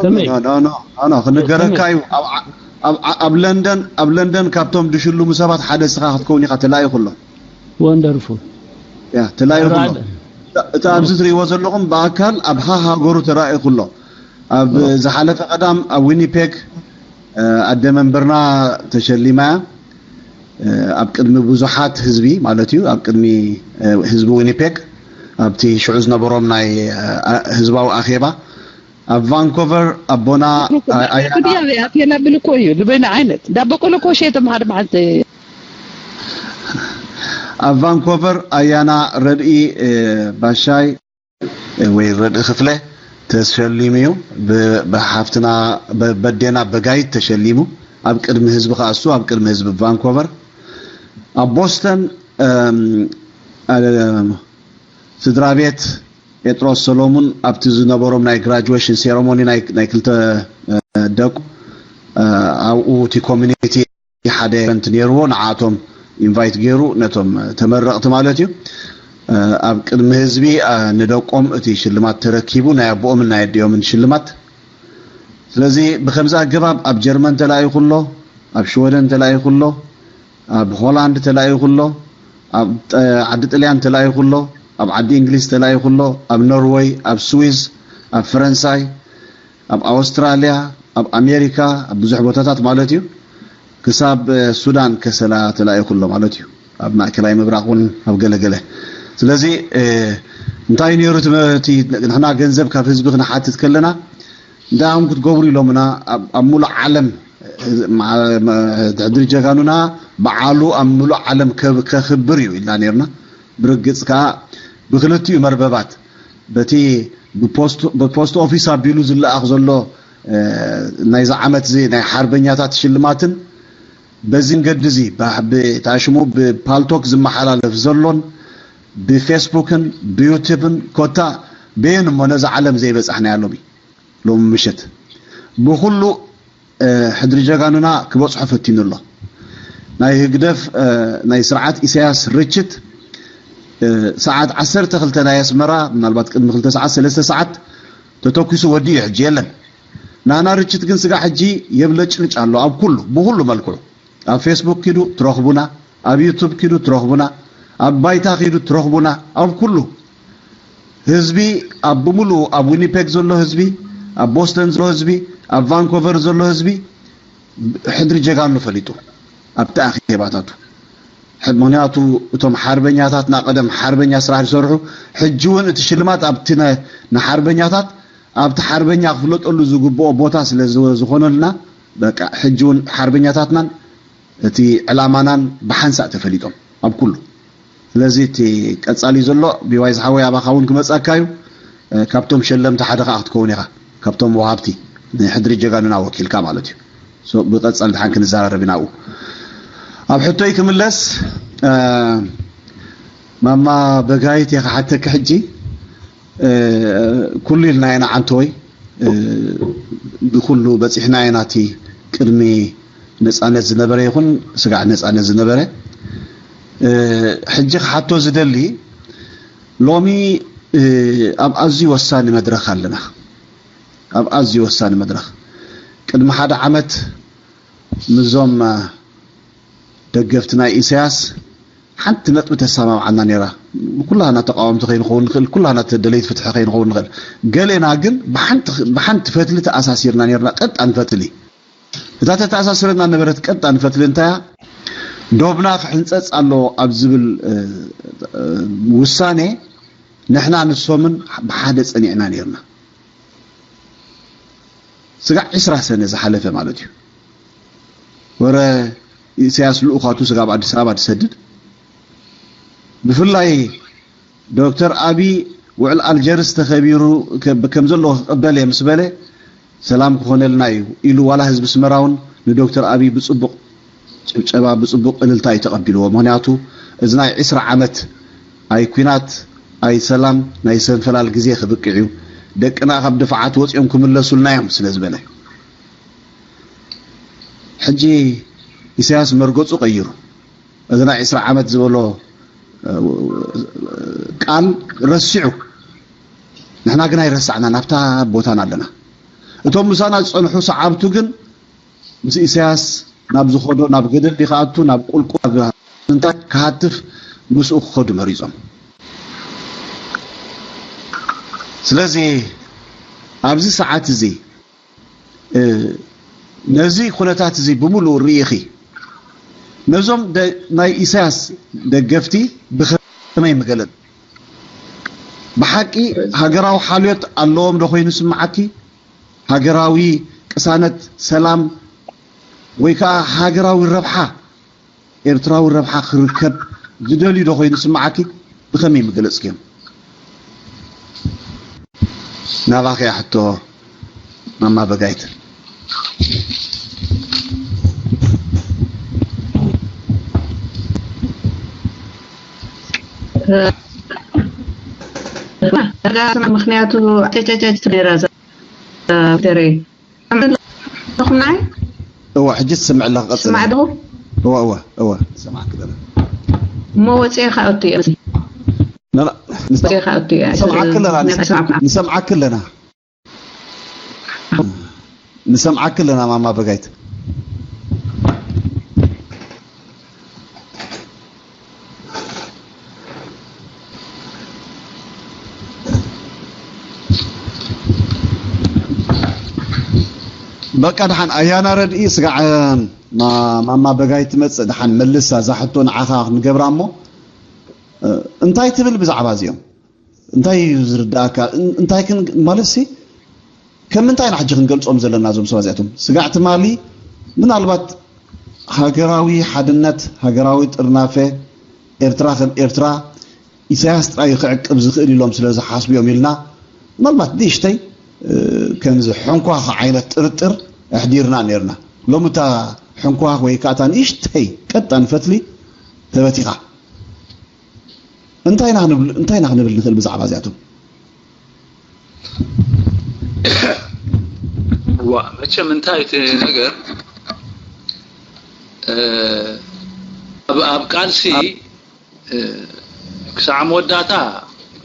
ከመይ ኖ ኖ ኖ ኖ ክንገረካ እዩ ኣብ ዓ- ኣብ ዓ- ኣብ ለንደን ኣብ ለንደን ካብቶም ድሽልሙ ሰባት ሓደ ስኻ ክትከውን ኢኻ ተላኢኹ ኣሎ ወንደርፉል ያ ተላኢኹ ኣሎ እቲ ኣብዚ ትሪእዎ ዘለኹም ብኣካል ኣብ ሃ ሃገሩ ተራኢኹ ኣሎ ኣብ ዝሓለፈ ቀዳም ኣብ ዊኒፔግ ኣደ መንበርና ተሸሊማ ኣብ ቅድሚ ብዙሓት ህዝቢ ማለት እዩ ኣብ ቅድሚ ህዝቢ ዊኒፔግ ኣብቲ ሽዑ ዝነበሮም ናይ ህዝባዊ ኣኼባ ኣብ ቫንኮቨር ኣቦና ኣቴና ብል እኮ እዩ ዝበይና ዓይነት ዳበቆሎ እኮ ሸየቶም ሓደ መዓልቲ ኣብ ቫንኮቨር ኣያና ረድኢ ባሻይ ወይ ረድኢ ክፍለ ተሸሊሙ እዩ ብሓፍትና በዴና በጋይት ተሸሊሙ ኣብ ቅድሚ ህዝቢ ከኣሱ ኣብ ቅድሚ ህዝቢ ቫንኮቨር ኣብ ቦስተን ስድራ ቤት ጴጥሮስ ሰሎሙን ኣብቲ ዝነበሮም ናይ ግራጁዌሽን ሴረሞኒ ናይ ክልተ ደቁ ኣብኡ እቲ ኮሚኒቲ ሓደ ኤቨንት ነይርዎ ንዓቶም ኢንቫይት ገይሩ ነቶም ተመረቕቲ ማለት እዩ ኣብ ቅድሚ ህዝቢ ንደቆም እቲ ሽልማት ተረኪቡ ናይ ኣቦኦምን ናይ ኣዲኦምን ሽልማት ስለዚ ብከምዚ ኣገባብ ኣብ ጀርመን ተላኢኹ ኣሎ ኣብ ሽወደን ተላኢኹ ኣሎ ኣብ ሆላንድ ተላኢኹ ኣሎ ኣብ ዓዲ ጥልያን ተላኢኹ ኣሎ ኣብ ዓዲ እንግሊዝ ተላኢኹ ኣሎ ኣብ ኖርወይ ኣብ ስዊዝ ኣብ ፈረንሳይ ኣብ ኣውስትራልያ ኣብ ኣሜሪካ ኣብ ብዙሕ ቦታታት ማለት እዩ ክሳብ ሱዳን ከሰላ ተላኢኹ ኣሎ ማለት እዩ ኣብ ማእከላይ ምብራቕ እውን ኣብ ገለገለ ስለዚ እንታይ ነይሩ እቲ ንሕና ገንዘብ ካብ ህዝቢ ክንሓትት ከለና እንታይ ኢኹም ክትገብሩ ኢሎምና ኣብ ሙሉእ ዓለም ሕድሪ ጀጋኑና በዓሉ ኣብ ሙሉእ ዓለም ከኽብር እዩ ኢልና ነርና ብርግፅ ከዓ ብክልቲኡ መርበባት በቲ ብፖስት ኦፊስ ኣቢሉ ዝለኣኽ ዘሎ ናይዚ ዓመት እዚ ናይ ሓርበኛታት ሽልማትን በዚ መንገዲ እዚ ብታሽሙ ብፓልቶክ ዝመሓላለፍ ዘሎን ብፌስቡክን ብዩቱብን ኮታ በየን እሞ ነዚ ዓለም ዘይበፃሕናያ ሎሚ ሎሚ ምሸት ብኩሉ ሕድሪ ጀጋኑና ክበፅሖ ፈቲኑ ኣሎ ናይ ህግደፍ ናይ ስርዓት ኢሳያስ ርችት ሰዓት ዓሰርተ ክልተ ናይ ኣስመራ ምናልባት ቅድሚ ክልተ ሰዓት ሰለስተ ሰዓት ተተኩሱ ወዲኡ ሕጂ የለን ናና ርችት ግን ስጋ ሕጂ የብለጭልጭ ኣሎ ኣብ ኩሉ ብኩሉ መልክዑ ኣብ ፌስቡክ ኪዱ ትረኽቡና ኣብ ዩቱብ ኪዱ ትረኽቡና ኣብ ባይታ ኪዱ ትረኽቡና ኣብ ኩሉ ህዝቢ ኣብ ብምሉኡ ኣብ ዊኒፔግ ዘሎ ህዝቢ ኣብ ቦስተን ዘሎ ህዝቢ ኣብ ቫንኮቨር ዘሎ ህዝቢ ሕድሪ ጀጋኑ ፈሊጡ ኣብቲ ኣኼባታቱ ምክንያቱ እቶም ሓርበኛታትና ቀደም ሓርበኛ ስራሕ ዝሰርሑ ሕጂ እውን እቲ ሽልማት ኣብቲ ንሓርበኛታት ኣብቲ ሓርበኛ ክፍለጠሉ ዝግብኦ ቦታ ስለ ዝኾነልና በቃ ሕጂ እውን ሓርበኛታትናን እቲ ዕላማናን ብሓንሳእ ተፈሊጦም ኣብ ኩሉ ስለዚ እቲ ቀጻሊ ዘሎ ቢዋይ ዝሓወይ ኣባኻ እውን ክመጻካ እዩ ካብቶም ሸለምቲ ሓደ ከዓ ክትከውን ኢኻ ካብቶም ወሃብቲ ናይ ሕድሪ ጀጋኑና ወኪልካ ማለት እዩ ብቀጻሊ ድሓን ክንዘራረብ ኢና ኣብኡ ኣብ ሕቶይ ክምለስ ማማ በጋይት እየ ክሓተኪ ሕጂ ኩሉ ኢልና ኢና ዓንተወይ ብኩሉ በፂሕና ኢና እቲ ቅድሚ ነፃነት ዝነበረ ይኹን ስጋዕ ነፃነት ዝነበረ ሕጂ ክሓቶ ዝደሊ ሎሚ ኣብ ኣዝዩ ወሳኒ መድረኽ ኣለና ኣብ ኣዝዩ ወሳኒ መድረኽ ቅድሚ ሓደ ዓመት ምዞም ደገፍቲ ናይ ኢሳያስ ሓንቲ ነጥቢ ተሰማምዓና ነራ ኩላና ተቃወምቲ ከይንኸውን ንኽእል ኩላና ተደለይቲ ፍትሒ ከይንኸውን ንኽእል ገሌና ግን ብሓንቲ ፈትሊ ተኣሳሲርና ነርና ቀጣን ፈትሊ እታ ተተኣሳስረና ነበረት ቀጣን ፈትሊ እንታያ ዶብና ክሕንፀፅ ኣለዎ ኣብ ዝብል ውሳኔ ንሕና ንሶምን ብሓደ ፀኒዕና ነርና ስጋዕ ዕስራ ሰነ ዝሓለፈ ማለት እዩ ወረ ኢሳያስ ልኡኻቱ ስጋብ ኣዲስ ኣበባ ትሰድድ ብፍላይ ዶክተር ኣቢ ውዕል ኣልጀርስ ተኸቢሩ ከም ዘለዎ ክቕበል እየ ምስ በለ ሰላም ክኾነልና እዩ ኢሉ ዋላ ህዝቢ ስመራ እውን ንዶክተር ኣቢ ብፅቡቕ ጭብጨባ ብፅቡቕ እልልታ እዩ ተቐቢልዎ ምክንያቱ እዚ ናይ ዕስራ ዓመት ኣይ ኩናት ኣይ ሰላም ናይ ሰንፈላል ግዜ ክብቅዕ እዩ ደቅና ካብ ድፋዓት ወፂኦም ክምለሱልና እዮም ስለ ዝበለ ሕጂ ኢሳያስ መርገፁ ቀይሩ እዚ ናይ ዕስራ ዓመት ዝበሎ ቃል ረሲዑ፣ ንሕና ግን ኣይረሳዕና፣ ናብታ ቦታና ኣለና። እቶም ምሳና ዝጸንሑ ሰዓብቱ ግን ምስ ኢሳያስ ናብ ዝኸዶ፣ ናብ ገደል ድዩ ክኣቱ፣ ናብ ቁልቁል እንታይ ክሃትፍ ምስኡ ክኸዱ መሪጾም። ስለዚ ኣብዚ ሰዓት እዚ ነዚ ኩነታት እዚ ብምሉኡ ርኢኺ፣ ነዞም ናይ ኢሳያስ ደገፍቲ ብኸመይ ምገለጽ? ብሓቂ ሃገራዊ ሓልዮት ኣለዎም ዶ ኮይኑ ስምዓኪ? ሃገራዊ ቅሳነት፣ ሰላም፣ ወይ ከዓ ሃገራዊ ረብሓ፣ ኤርትራዊ ረብሓ ክርከብ ዝደልዩ ዶ ኮይኑ ስምዓኪ? ብኸመይ ምገለጽክዮም? ናባኺ እያ ሕቶ፣ ማማ በጋይት። ምክንያቱ ጨጨጨጭ ነራ ዛተረ ኣለኹም ናይ እዋ ሕጂ ትሰምዕ ኣለኻ፣ ቀጽል። ስማዕ ዶ እዋ እዋ እዋ ትሰምዓክ ኣለና። እሞ ወፅኤ ከኣቱ እየ። ና ና ንሰ- ወፅኤ ከኣቱ እየ። ንሰምዓክ ኣለና፣ ንሰ- ንሰምዓክ። ንሰምዓክ ኣለና። ንሰምዓክ ኣለና ማማ በጋይት። በቃ ደሓን ኣያና ረድኢ ስጋዕ ማ- ማማ በጋይት ትመጽእ ደሓን መልሳ እዛ ሕቶ ንዓኻ ክንገብራ እሞ እንታይ ትብል ብዛዕባ እዚኦም? እንታይ እዩ ዝርዳእካ? እንታይ ክን ማለት ሲ ከም ምንታይ ኢና ሕጂ ክንገልጾም ዘለና እዞም ሰባት እዚኣቶም? ስጋዕ ትማሊ ምናልባት ሃገራዊ ሓድነት፣ ሃገራዊ ጥርናፈ፣ ኤርትራ ከም ኤርትራ ኢሳያስ ጥራይ ክዕቅብ ዝኽእል ኢሎም ስለ ዝሓስቡ እዮም ኢልና ምናልባት ንእሽተይ ከምዚ ሕንኳ ዓይነት ጥርጥር ኣሕዲርና ነርና። ሎሚ እታ ሕንኳ ወይ ከዓ እታ ንእሽተይ ቀጣን ፈትሊ ተበቲኻ። እንታይ ኢና ክንብል እንታይ ኢና ክንብል ንኽእል ብዛዕባ እዚኣቶም? ዋ መቸም እንታይ እቲ ነገር ኣብ ኣብ ቃልሲ ክሳዕ መወዳእታ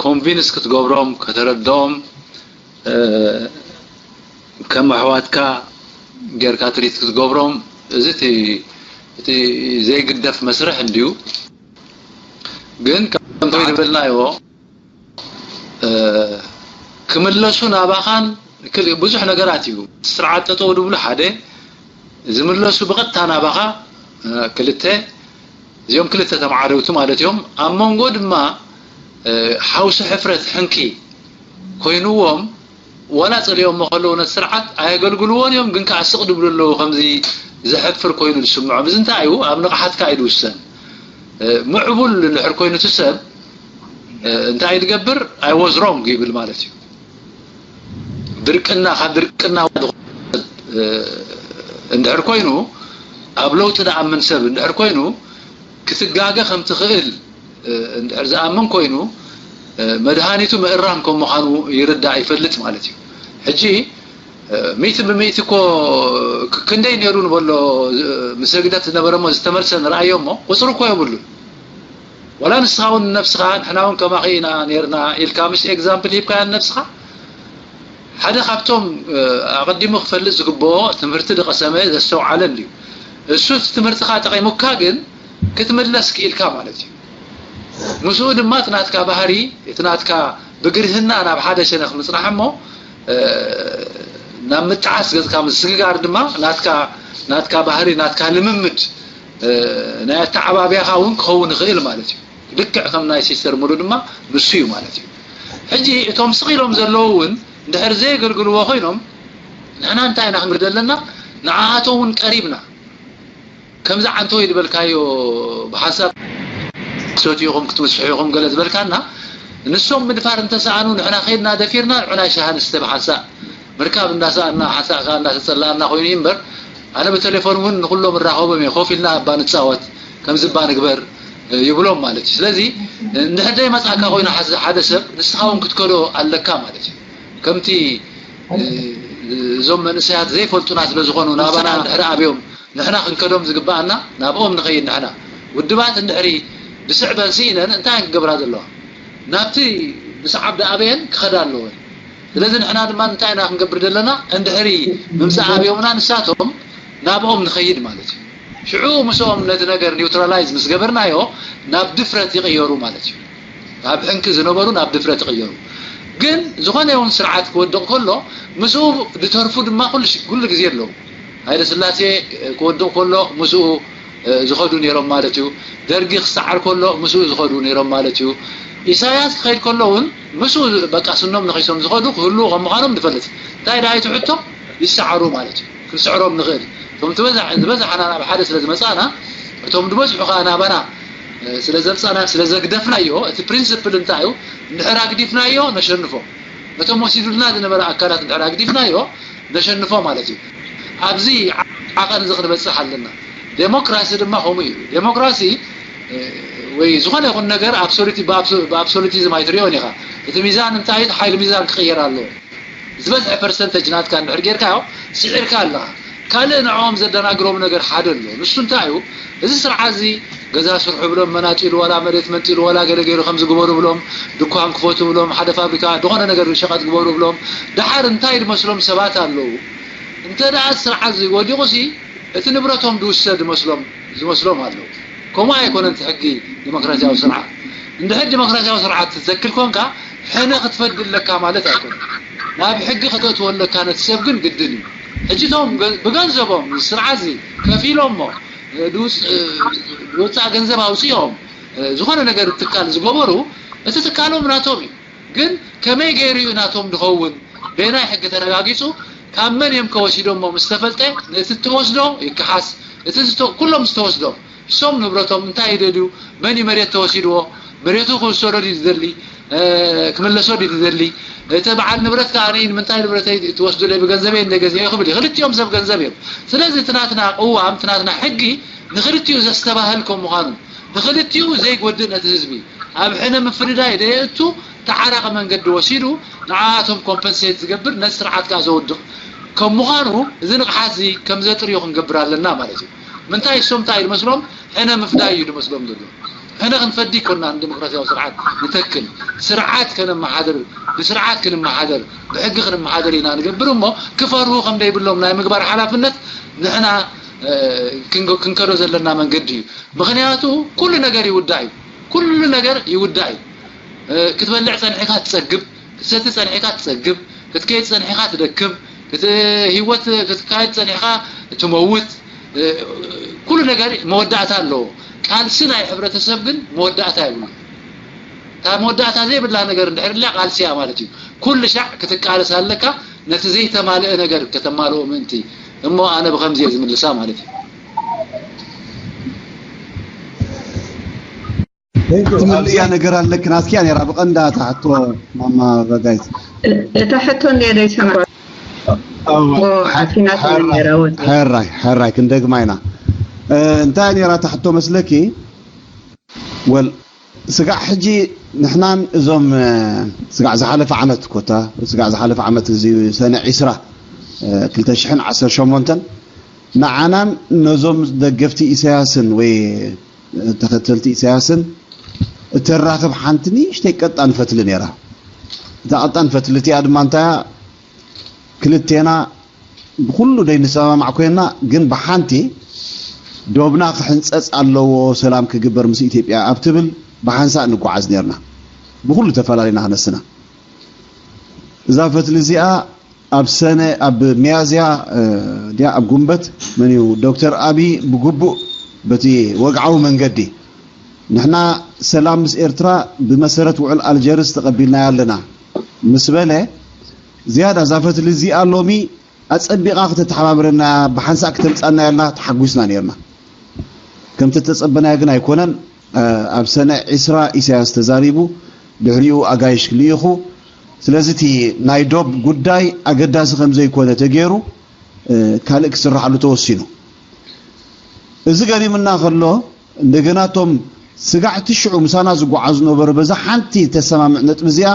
ኮንቪንስ ክትገብሮም ከተረድኦም ከም ኣሕዋትካ ጌርካ ትሪት ክትገብሮም እዚ እቲ ዘይግደፍ መስርሕ እንድዩ። ግን ከምቲ ዝበልናዮ ክምለሱ ናባኻን ብዙሕ ነገራት እዩ። ስርዓት ጠጠው ድብሉ ሓደ ዝምለሱ ብቐጥታ ናባኻ ክልተ እዚኦም ክልተ ተማዓደውቲ ማለት እዮም። ኣብ መንጎ ድማ ሓውሲ ሕፍረት ሕንኪ ኮይንዎም ዋላ ጸሊኦሞ ከለዉ ነቲ ስርዓት ኣየገልግልዎን እዮም፣ ግን ከኣ ስቕ ድብሉ ኣለዉ። ከምዚ ዘሕፍር ኮይኑ ዝስምዖም። እዚ እንታይ እዩ? ኣብ ንቕሓትካ እዩ ዝውሰን። ምዕቡል እንድሕር ኮይኑ እቲ ሰብ እንታይ እዩ ዝገብር? I was wrong ይብል ማለት እዩ። ድርቅና ካብ ድርቅና እንድሕር ኮይኑ ኣብ ለውጢ ዝኣምን ሰብ እንድሕር ኮይኑ ክትጋገ ከም ትኽእል እንድሕር ዝኣምን ኮይኑ መድሃኒቱ ምእራም ከም ምዃኑ ይርዳእ ይፈልጥ ማለት እዩ። ሕጂ ሚእቲ ብሚእቲ እኮ ክንደይ ነይሩ ንበሎ ምስ ህግደፍ ዝነበረ እሞ ዝተመልሰ ንርኣዮ እሞ ቁፅሪ እኮ የብሉን። ዋላ ንስኻ እውን ንነብስኻ ንሕና እውን ከማኺ ኢና ነርና ኢልካ ምሽ ኤግዛምፕል ሂብካያ ንነብስኻ። ሓደ ካብቶም ኣቐዲሙ ክፈልጥ ዝግብኦ ትምህርቲ ዝቐሰመ ዘስተውዓለ እንድዩ። እሱ እቲ ትምህርትኻ ጠቒሙካ ግን ክትምለስ ክኢልካ ማለት እዩ። ምስኡ ድማ እቲ ናትካ ባህሪ እቲ ናትካ ብግርህና ናብ ሓደ ሸነኽ ምጽናሕ እሞ ናብ ምጥዓስ ገጽካ ምስግጋር ድማ ናትካ ናትካ ባህሪ ናትካ ልምምድ ናይ ኣተዓባብያኻ እውን ክኸውን ይኽእል ማለት እዩ። ልክዕ ከም ናይ ሲስተር ሙሉ ድማ ንሱ እዩ ማለት እዩ። ሕጂ እቶም ስቕ ኢሎም ዘለዉ እውን እንድሕር ዘየገልግልዎ ኮይኖም ንሕና እንታይ ኢና ክንብል ዘለና? ንዓኣቶም እውን ቀሪብና ከምዚ ዓንተወይ ዝበልካዮ ብሓንሳብ ክትሰትዩ ኢኹም ክትምስሑ ኢኹም ገለ ዝበልካና ንሶም ምድፋር እንተሰኣኑ ንሕና ከይድና ደፊርና ንዑ ናይ ሻሂ ንስተ ብሓንሳእ ምርካብ እንዳሰኣና ሓንሳእ ከኣ እንዳተጸላኣና ኮይኑ እዩ እምበር ኣነ ብተሌፎን እውን ንኩሎም እራኸቦም እየ ኮፍ ኢልና እባ ንጻወት ከምዚ እባ ንግበር ይብሎም ማለት እዩ። ስለዚ እንድሕር ዘይመጻእካ ኮይኑ ሓደ ሰብ ንስኻ እውን ክትከዶ ኣለካ ማለት እዩ። ከምቲ እዞም መንእሰያት ዘይፈልጡና ስለ ዝኾኑ ናባና እንድሕር ኣብዮም ንሕና ክንከዶም ዝግብኣና ናብኦም ንኸይድ ንሕና ውድባት እንድሕሪ ዝስዕበን ስኢነን እንታይ ክገብራ ዘለዋ? ናብቲ ምስዓብ ደኣበየን ክኸዳ ኣለወን። ስለዚ ንሕና ድማ እንታይ ኢና ክንገብር ዘለና? እንድሕሪ ምምፃእ ኣብዮምና ንሳቶም ናብኦም ንኸይድ ማለት እዩ። ሽዑ ምስኦም ነቲ ነገር ኒውትራላይዝ ምስ ገበርናዮ ናብ ድፍረት ይቕየሩ ማለት እዩ። ኣብ ሕንኪ ዝነበሩ ናብ ድፍረት ይቕየሩ። ግን ዝኾነ ይኹን ስርዓት ክወድቕ ከሎ ምስኡ ድተርፉ ድማ ኩሉ ሽ- ኩሉ ግዜ ኣለዉ። ሃይለ ስላሴ ክወድቕ ከሎ ምስኡ ዝኸዱ ነይሮም ማለት እዩ። ደርጊ ክሰዓር ከሎ ምስኡ ዝኸዱ ነይሮም ማለት እዩ። ኢሳያስ ክኸይድ ከሎ እውን ምስኡ በቃ ስኖም ነኺሶም ዝኸዱ ክህልዉ ከም ምዃኖም ንፈልጥ። እንታይ ደኣ እቲ ሕቶ ይሰዓሩ ማለት እዩ። ክንስዕሮም ንኽእል። እቶም ዝበዛሕ ዝበዛሕና ናብ ሓደ ስለ ዝመጻና እቶም ዝበዝሑ ከኣ ናባና ስለ ዘምጻና ስለ ዘግደፍናዮ እቲ ፕሪንስፕል እንታይ እዩ? እንድሕር ኣግዲፍናዮ ነሸንፎ። ነቶም ወሲዱልና ዝነበረ ኣካላት እንድሕር ኣግዲፍናዮ ነሸንፎ ማለት እዩ። ኣብዚ ዓቐን እዚ ክንበጽሕ ኣለና። ዴሞክራሲ ድማ ከምኡ እዩ። ዴሞክራሲ ወይ ዝኾነ ይኹን ነገር ብኣብሶሉቲዝም ኣይትሪኦን ኢኻ። እቲ ሚዛን እንታይ እዩ? ሓይሊ ሚዛን ክቕየር ኣለዎ። ዝበዝሐ ፐርሰንተጅ ናትካ እንድሕር ጌርካዮ ስዒርካ ኣለኻ። ካልእ ንዕኦም ዘደናግሮም ነገር ሓደ ኣሎ። ንሱ እንታይ እዩ? እዚ ስርዓት እዚ ገዛ ስርሑ ብሎም መናጢሉ ዋላ መሬት መንጢሉ ዋላ ገለ ገይሩ ከምዚ ግበሩ ብሎም ድኳን ክፈቱ ብሎም ሓደ ፋብሪካ ዝኾነ ነገር ሸቐጥ ግበሩ ብሎም ደሓር እንታይ ዝመስሎም ሰባት ኣለዉ። እንተ ደኣ ስርዓት እዚ ወዲቑ ሲ እቲ ንብረቶም ዝውሰድ መስሎም ዝመስሎም ኣለዉ። ከምኡ ኣይኮነን እቲ ሕጊ ዲሞክራሲያዊ ስርዓት። እንድሕር ዲሞክራሲያዊ ስርዓት ትዘክል ኮንካ ሕነ ክትፈዲ ኣለካ ማለት ኣይኮነን። ናብ ሕጊ ከተእትዎ ኣለካ ነቲ ሰብ ግን ግድን እዩ። ሕጂ እቶም ገ- ብገንዘቦም ስርዓት እዚ ከፊሎሞ ድውፅ- ድወፃእ ገንዘብ ኣውፅኦም ዝኾነ ነገር ትካል ዝገበሩ እቲ ትካሎም ናቶም እዩ። ግን ከመይ ገይሩ እዩ ናቶም ድኸውን? በየናይ ሕጊ ተረጋጊፁ? ካብ መን እዮም ከወሲዶሞ ምስ ተፈልጠ ነቲ እተወስዶ ይከሓስ። እቲ ዝተ- ኩሎም ዝተወስዶ እሶም ንብረቶም እንታይ ይደልዩ? መን እዩ መሬት ተወሲድዎ? መሬቱ ክውሰዶ ድዩ ዝደሊ? ክምለሶ ድዩ ዝደሊ? እቲ በዓል ንብረት ከዓ ንምንታይ ንብረተይ ትወስዱለይ ብገንዘበይ እንደ ገዚኦ ክብል እዩ። ክልቲኦም ሰብ ገንዘብ እዮም። ስለዚ እቲ ናትና ቅዋም እቲ ናትና ሕጊ ንክልቲኡ ዘስተባህል ከም ምዃኑ ንክልቲኡ ዘይጎድእ ነቲ ህዝቢ ኣብ ሕነ ምፍርዳይ ደየእቱ ተዓራቂ መንገዲ ወሲዱ ንዓኣቶም ኮምፐንሴት ዝገብር ነቲ ስርዓት ከዓ ዘውድቕ ከም ምዃኑ እዚ ንቕሓት እዚ ከም ዘጥርዮ ክንገብር ኣለና ማለት እዩ። ምንታይ እሶም እንታይ እዩ ዝመስሎም? ሕነ ምፍዳይ እዩ ዝመስሎም ዘሎ። ሕነ ክንፈዲ ይኮና ንዲሞክራሲያዊ ስርዓት ንተክል ስርዓት ከነመሓድር ብስርዓት ክንመሓደር ብሕጊ ክንመሓደር ኢና ንገብር እሞ ክፈርሁ ከም ዘይብሎም ናይ ምግባር ሓላፍነት ንሕና ክንከዶ ዘለና መንገዲ እዩ። ምክንያቱ ኩሉ ነገር ይውዳእ እዩ። ኩሉ ነገር ይውዳእ እዩ። ክትበልዕ ፀኒሕካ ትፀግብ፣ ክትሰቲ ፀኒሕካ ትፀግብ፣ ክትከይድ ፀኒሕካ ትደክም፣ ህይወት ክትካየድ ፀኒሕካ ትመውት። ኩሉ ነገር መወዳእታ ኣለዎ። ቃልሲ ናይ ሕብረተሰብ ግን መወዳእታ የብሉ። እታ መወዳእታ ዘይብላ ነገር እንድሕር ላ ቃልሲ እያ ማለት እዩ። ኩሉ ሻዕ ክትቃለስ ኣለካ ነቲ ዘይተማልአ ነገር ከተማልኦ ምእንቲ። እሞ ኣነ ብከምዚ እየ ዝምልሳ ማለት እዩ። ትምልእያ ነገር ኣለክ ናትኪያ ነራ ብቐንዳ ትሓቶ ማማ ረጋይት እታ ሕቶ እንደ ዘይሰማ ዓፊናት ነራ ወ ሕራይ ሕራይ ክንደግማ ኢና እንታይ ነራ ትሕቶ መስለኪ ወል ስጋዕ ሕጂ ንሕናን እዞም ስጋዕ ዝሓለፈ ዓመት ኮታ ስጋዕ ዝሓለፈ ዓመት እዚ ሰነ ዒስራ ክልተ ሽሕን ዓሰርተ ሸሞንተን ንዓናን ነዞም ደገፍቲ ኢሳያስን ወይ ተኸተልቲ ኢሳያስን እተራኽብ ሓንቲ ንእሽተይ ቀጣን ፈትሊ ነይራ። እታ ቀጣን ፈትሊ እቲኣ ድማ እንታያ ክልቴና ብኩሉ ደይንሰማማዕ ኮይንና ግን ብሓንቲ ዶብና ክሕንፀፅ ኣለዎ ሰላም ክግበር ምስ ኢትዮጵያ ኣብ ትብል ብሓንሳእ ንጓዓዝ ነርና ብኩሉ ተፈላለና ክነስና እዛ ፈትሊ እዚኣ ኣብ ሰነ ኣብ ሚያዝያ ድያ ኣብ ጉንበት መን እዩ ዶክተር ኣብይ ብግቡእ በቲ ወግዓዊ መንገዲ ንሕና ሰላም ምስ ኤርትራ ብመሰረት ውዕል ኣልጀርስ ተቐቢልናዮ ኣለና ምስ በለ ዝያዳ እዛ ፈትሊ እዚኣ ሎሚ ኣጸቢቓ ክተተሓባብረና ብሓንሳእ ክተምጻና ኢልና ተሓጒስና ነርና። ከምቲ ተጸበናዮ ግን ኣይኮነን። ኣብ ሰነ ዒስራ ኢሳያስ ተዛሪቡ፣ ድሕሪኡ ኣጋይሽ ልኢኹ። ስለዚ እቲ ናይ ዶብ ጉዳይ ኣገዳሲ ከም ዘይኮነ ተገይሩ ካልእ ክስርሓሉ ተወሲኑ። እዚ ገሪምና ከሎ እንደገና እቶም ስጋዕቲ ሽዑ ምሳና ዝጓዓዙ ነበሩ። በዛ ሓንቲ ተሰማምዕ ነጥቢ እዚኣ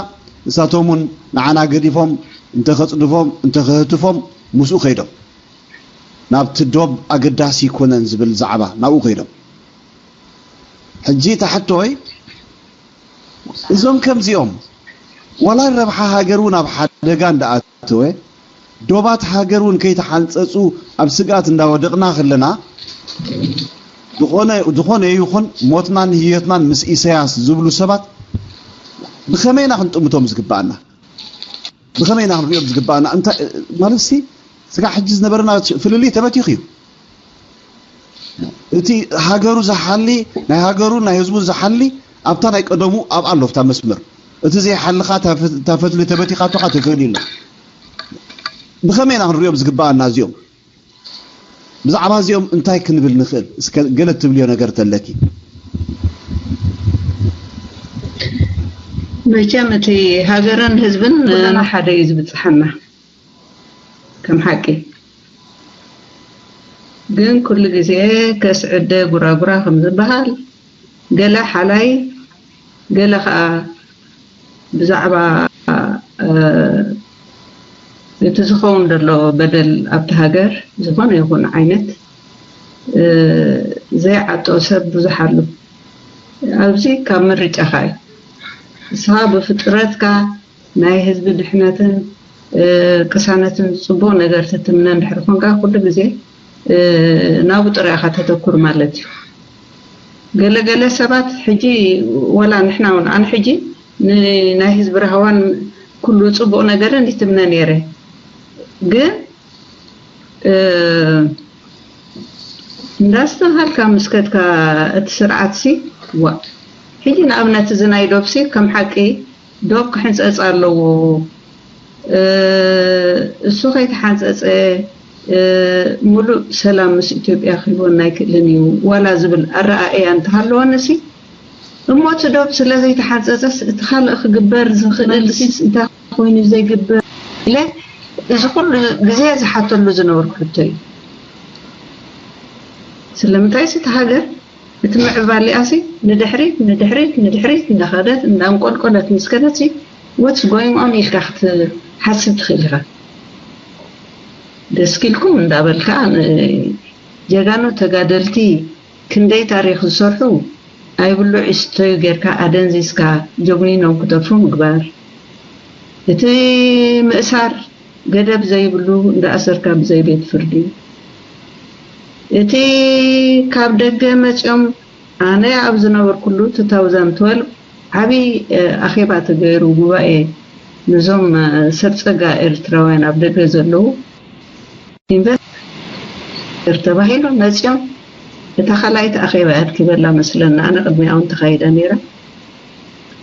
ንሳቶም እውን ንዓና ገዲፎም እንተኸፅድፎም እንተኸህትፎም ምስኡ ከይዶም ናብቲ ዶብ ኣገዳሲ ይኮነን ዝብል ዛዕባ ናብኡ ከይዶም። ሕጂ ተሓቶይ እዞም ከምዚኦም ዋላ ረብሓ ሃገር እውን ኣብ ሓደጋ እንዳኣተወ ዶባት ሃገር እውን ከይተሓንፀፁ ኣብ ስግኣት እንዳወደቕና ከለና ዝኾነ ዝኾነ ይኹን ሞትናን ህይወትናን ምስ ኢሳያስ ዝብሉ ሰባት ብኸመይና ክንጥምቶም ዝግባኣና? ብኸመይ ኢና ክንሪኦም ዝግባኣና? እንታይ ማለት ሲ ስጋዕ ሕጂ ዝነበረና ፍልልይ ተበቲኹ እዩ። እቲ ሃገሩ ዝሓሊ ናይ ሃገሩ ናይ ህዝቡ ዝሓሊ ኣብታ ናይ ቀደሙ ኣብ ኣሎ ኣብታ መስመር እቲ ዘይሓልኻ ታፈትሊ ተበቲኻቶኻ ተፈልዩ ኣሎ። ብኸመይ ኢና ክንሪኦም ዝግባኣና እዚኦም? ብዛዕባ እዚኦም እንታይ ክንብል ንኽእል? እስከ ገለ ትብልዮ ነገር ተለኪ። መቸም እቲ ሃገርን ህዝብን ንሓደ እዩ ዝብፅሓና ከም ሓቂ። ግን ኩሉ ግዜ ከስዕደ ጉራጉራ ከም ዝበሃል ገለ ሓላይ ገለ ከዓ ብዛዕባ እቲ ዝኸውን ዘሎ በደል ኣብቲ ሃገር ዝኾነ ይኹን ዓይነት ዘይዓጦ ሰብ ብዙሕ ኣሎ። ኣብዚ ካብ ምርጫኻ እዩ። ንስኻ ብፍጥረትካ ናይ ህዝቢ ድሕነትን ቅሳነትን ፅቡቕ ነገር ትትምነ እንድሕር ኮንካ ኩሉ ግዜ ናብኡ ጥራይ ኢኻ ተተኩር ማለት እዩ። ገለገለ ሰባት ሕጂ ወላ ንሕና እውን ኣነ ሕጂ ንናይ ህዝቢ ራህዋን ኩሉ ፅቡቕ ነገርን ይትምነ ነይረ ግን እንዳስተብሃልካ ምስ ከድካ እቲ ስርዓት ሲ ዋ ሕጂ ንኣብነት እዚ ናይ ዶብ ሲ ከም ሓቂ ዶብ ክሕንፀፅ ኣለዎ እሱ ከይተሓንፀፀ ሙሉእ ሰላም ምስ ኢትዮጵያ ክህልወና ኣይክእልን እዩ ዋላ ዝብል ኣረኣእያ እንተሃለወኒ ሲ እሞ እቲ ዶብ ስለዘይተሓንፀፀስ እቲ ካልእ ክግበር ዝኽእል እንታይ ኮይኑ ዘይግበር ኢለ እዚ ኩሉ ግዜ ዝሓተሉ ዝነበርኩ ሕቶ እዩ። ስለምንታይ እቲ ሃገር እቲ ምዕባሊኣሲ ንድሕሪት ንድሕሪት ንድሕሪት እንዳኸደት እንዳንቆልቆለት ምስ ከደት what's going on ኢልካ ክትሓስብ ትኽእል ኢኻ። ደስኪልኩም እንዳበልካ ጀጋኑ ተጋደልቲ ክንደይ ታሪኽ ዝሰርሑ ኣይብሉ ዒስተዩ ጌርካ ኣደንዚዝካ ጀጉኒኖም ክተርፉ ምግባር። እቲ ምእሳር ገደብ ዘይብሉ እንዳኣሰርካ ብዘይ ቤት ፍርዲ። እቲ ካብ ደገ መፅኦም ኣነ ኣብ ዝነበርኩሉ two thousand twelve ዓብይ ኣኼባ ተገይሩ ጉባኤ ነዞም ሰብ ፀጋ ኤርትራውያን ኣብ ደገ ዘለዉ ኢንቨስተር ተባሂሉ መፅኦም እታ ካልኣይቲ ኣኼባ እያ ትበላ መስለና ኣነ ቅድሚኣ እውን ተኻይዳ ነይራ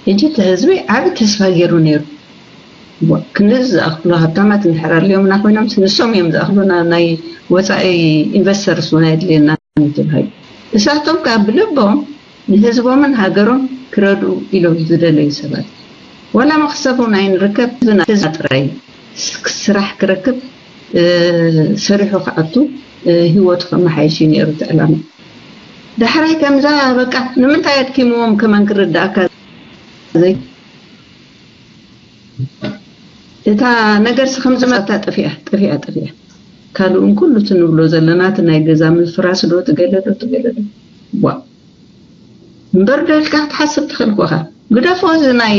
ሕጂ እቲ ህዝቢ ዓብ ተስፋ ገይሩ ነይሩ ክንድዚ ዝኣኽሉ ሃብታማት እንድሕር ኣልዮምና ኮይኖም ንሶም እዮም ዝኣኽሉና ናይ ወፃኢ ኢንቨስተርስ እውን ኣየድልየና ትብሃል እሳቶም ካብ ብልቦም ንህዝቦምን ሃገሮም ክረድኡ ኢሎም ዝደለዩ ሰባት ዋላ መኽሰብ እውን ኣይንርከብ ህዝብና ጥራይ ስራሕ ክረክብ ሰሪሑ ክኣቱ ህይወቱ ከመሓይሽ እዩ ነይሩ እቲ ዕላማ። ዳሕራይ ከምዛ በቃ ንምንታይ ኣድኪምዎም ከማን ክርዳእካ ዘይ እታ ነገርሲ ከም ዝመጣ ጠፊኣ ጠፊኣ ጠፊኣ ካልኡን ኩሉ እቲ ንብሎ ዘለና እቲ ናይ ገዛ ምፍራስ ዶ ትገለ ዶ ትገለ ዶ ዋ እምበር ዶ ኢልካ ክትሓስብ ትኽእል ኮኻ ግደፎ እዚ ናይ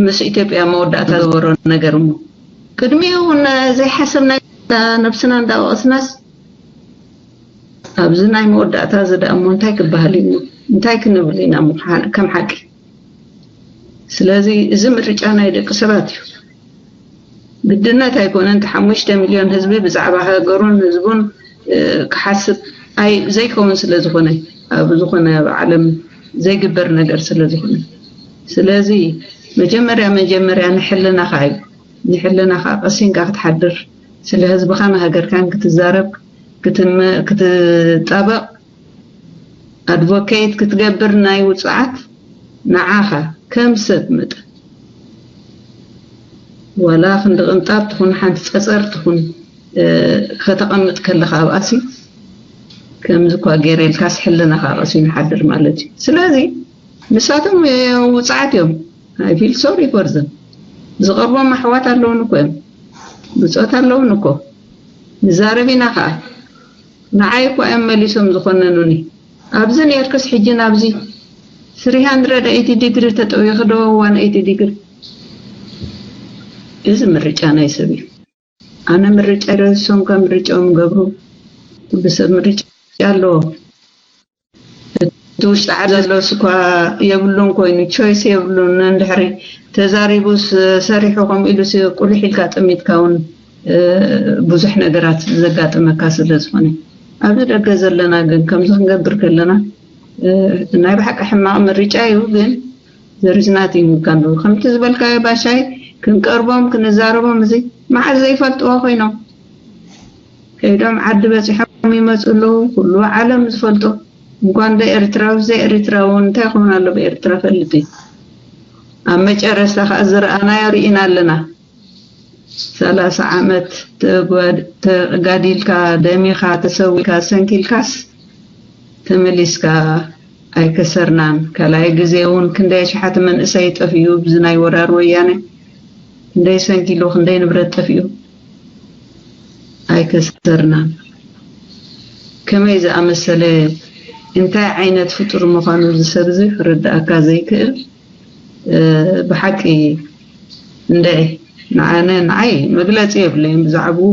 ምስ ኢትዮጵያ መወዳእታ ዝበሮ ነገር እሞ ቅድሚኡ እውን ዘይሓሰብና ነብስና እንዳወቀስናስ ኣብዚ ናይ መወዳእታ እዚ ደኣ እሞ እንታይ ክበሃል እዩ እንታይ ክንብል ኢና ከም ሓቂ ስለዚ እዚ ምርጫ ናይ ደቂ ሰባት እዩ ግድነት ኣይኮነን እቲ ሓሙሽተ ሚልዮን ህዝቢ ብዛዕባ ሃገሩን ህዝቡን ክሓስብ ኣይ ዘይከውን ስለ ዝኾነ ኣብ ዝኾነ ኣብ ዓለም ዘይግበር ነገር ስለ ዝኾነ ስለዚ መጀመርያ መጀመርያ ንሕልናኻ እዩ ንሕልናኻ ቀሲንካ ክትሓድር ስለ ህዝብኻን ሃገርካን ክትዛረብ ክትጣበቕ ኣድቮኬት ክትገብር ናይ ውፅዓት ንዓኻ ከም ሰብ መጠን ዋላ ክንዲ ቅንጣብ ትኹን ሓንቲ ፀፀር ትኹን ከተቐምጥ ከለኻ ኣብኣሲ ከምዚ እኳ ገይረ ኢልካስ ሕልናኻ ቀሲኑ ሓድር ማለት እዩ ስለዚ ንሳቶም ውፅዓት እዮም I feel sorry for them ዝቐርቦም ኣሕዋት ኣለውን እኮ እዮም ብፆት ኣለውን እኮ ንዛረብ ኢና ከዓ ንዓይ እኳ እዮም መሊሶም ዝኾነኑኒ ኣብዚ ኔርክስ ሕጂ ናብዚ 380 ዲግሪ ተጠዊኺ ዶ 180 ዲግሪ? እዚ ምርጫ ናይ ሰብ እዩ። ኣነ ምርጫ ይረሶም ካብ ምርጫኦም ገብሩ ብሰብ ምርጫ ኣለዎ። እቲ ውሽጢ ዓዲ ዘሎ ስኳ የብሉን ኮይኑ ቾይስ የብሉን። እንድሕሪ ተዛሪቡስ ሰሪሑ ከምኡ ኢሉ ቁልሕ ኢልካ ጠሚትካ እውን ብዙሕ ነገራት ዘጋጥመካ ስለ ዝኾነ ኣብዚ ደገ ዘለና ግን ከምዚ ክንገብር ከለና ናይ ብሓቂ ሕማቕ ምርጫ እዩ። ግን ዘሪዝናት ይምካሉ ከምቲ ዝበልካዮ ባሻይ ክንቀርቦም ክንዛረቦም እዚ መዓዝ ዘይፈልጥዎ ኮይኖም ከይዶም ዓዲ በፂሖም ይመፁ ኣለዉ። ኩሉ ዓለም ዝፈልጦ እንኳን ዶ ኤርትራ ብዘይ ኤርትራ እውን እንታይ ክኾን ኣሎ ብኤርትራ ፈልጥ እዩ። ኣብ መጨረስታ ከዓ ዝረኣናዮ ርኢና ኣለና። ሰላሳ ዓመት ተጋዲልካ ደሚኻ ተሰዊካ ሰንኪልካስ ተመሊስካ ኣይከሰርናን። ካልኣይ ግዜ እውን ክንደይ ኣሽሓት መንእሰይ ጠፊኡ ብዚ ናይ ወራር ወያነ ክንደይ ሰንኪሉ ክንደይ ንብረት ጠፊኡ ኣይከሰርናን። ከመይ ዝኣመሰለ እንታይ ዓይነት ፍጡር ምዃኑ እዚ ሰብ እዚ ክርድኣካ ዘይክእል ብሓቂ እንደ ንዓነ ንዓይ መግለፂ የብለይን ብዛዕባኡ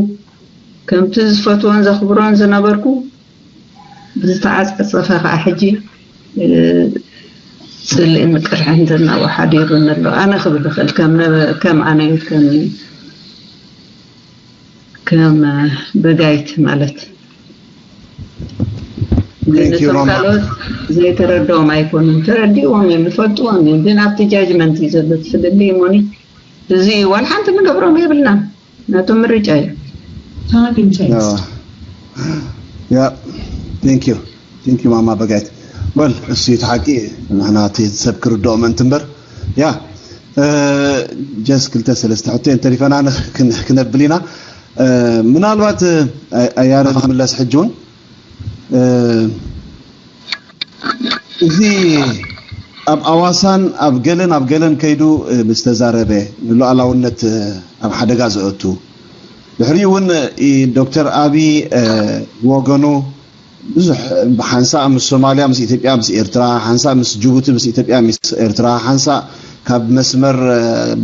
ከምቲ ዝፈትዎን ዘኽብሮን ዝነበርኩ ብዝተዓፀፀፈ ከዓ ሕጂ ፅልእን ቅርሕንትን ናብኡ ሓዲሩኒ ኣሎ ኣነ ክብል ይኽእል ከም ኣነ ከም ከም በጋይት ማለት ግን እቶም ካልኦት ዘይተረድኦም ኣይኮኑን ተረዲእዎም እዮም ይፈልጥዎም እዮም ግን ኣብቲ ጃጅመንት እዩ ዘሎ እቲ ፍልልይ እሞኒ እዚ ዋላ ሓንቲ ንገብሮም የብልናን ናቶም ምርጫ እዩ ያ thank you thank you ማማ በጋይት well እሱ እቲ ሓቂ ንሕና እቲ ሰብ ክርድኦ ምእንቲ እምበር ያ just ክልተ ሰለስተ ሕቶ እየን ተሪፈና ክነብል ኢና ምናልባት ኣያረ ክምለስ ሕጂ እውን እዚ ኣብ ኣዋሳን ኣብ ገለን ኣብ ገለን ከይዱ ምስ ተዛረበ ንሉዓላውነት ኣብ ሓደጋ ዘእቱ ድሕሪኡ እውን ዶክተር ኣብይ ብወገኑ ብዙሕ ሓንሳእ ምስ ሶማልያ ምስ ኢትዮጵያ ምስ ኤርትራ ሓንሳእ ምስ ጅቡቲ ምስ ኢትዮጵያ ምስ ኤርትራ ሓንሳእ ካብ መስመር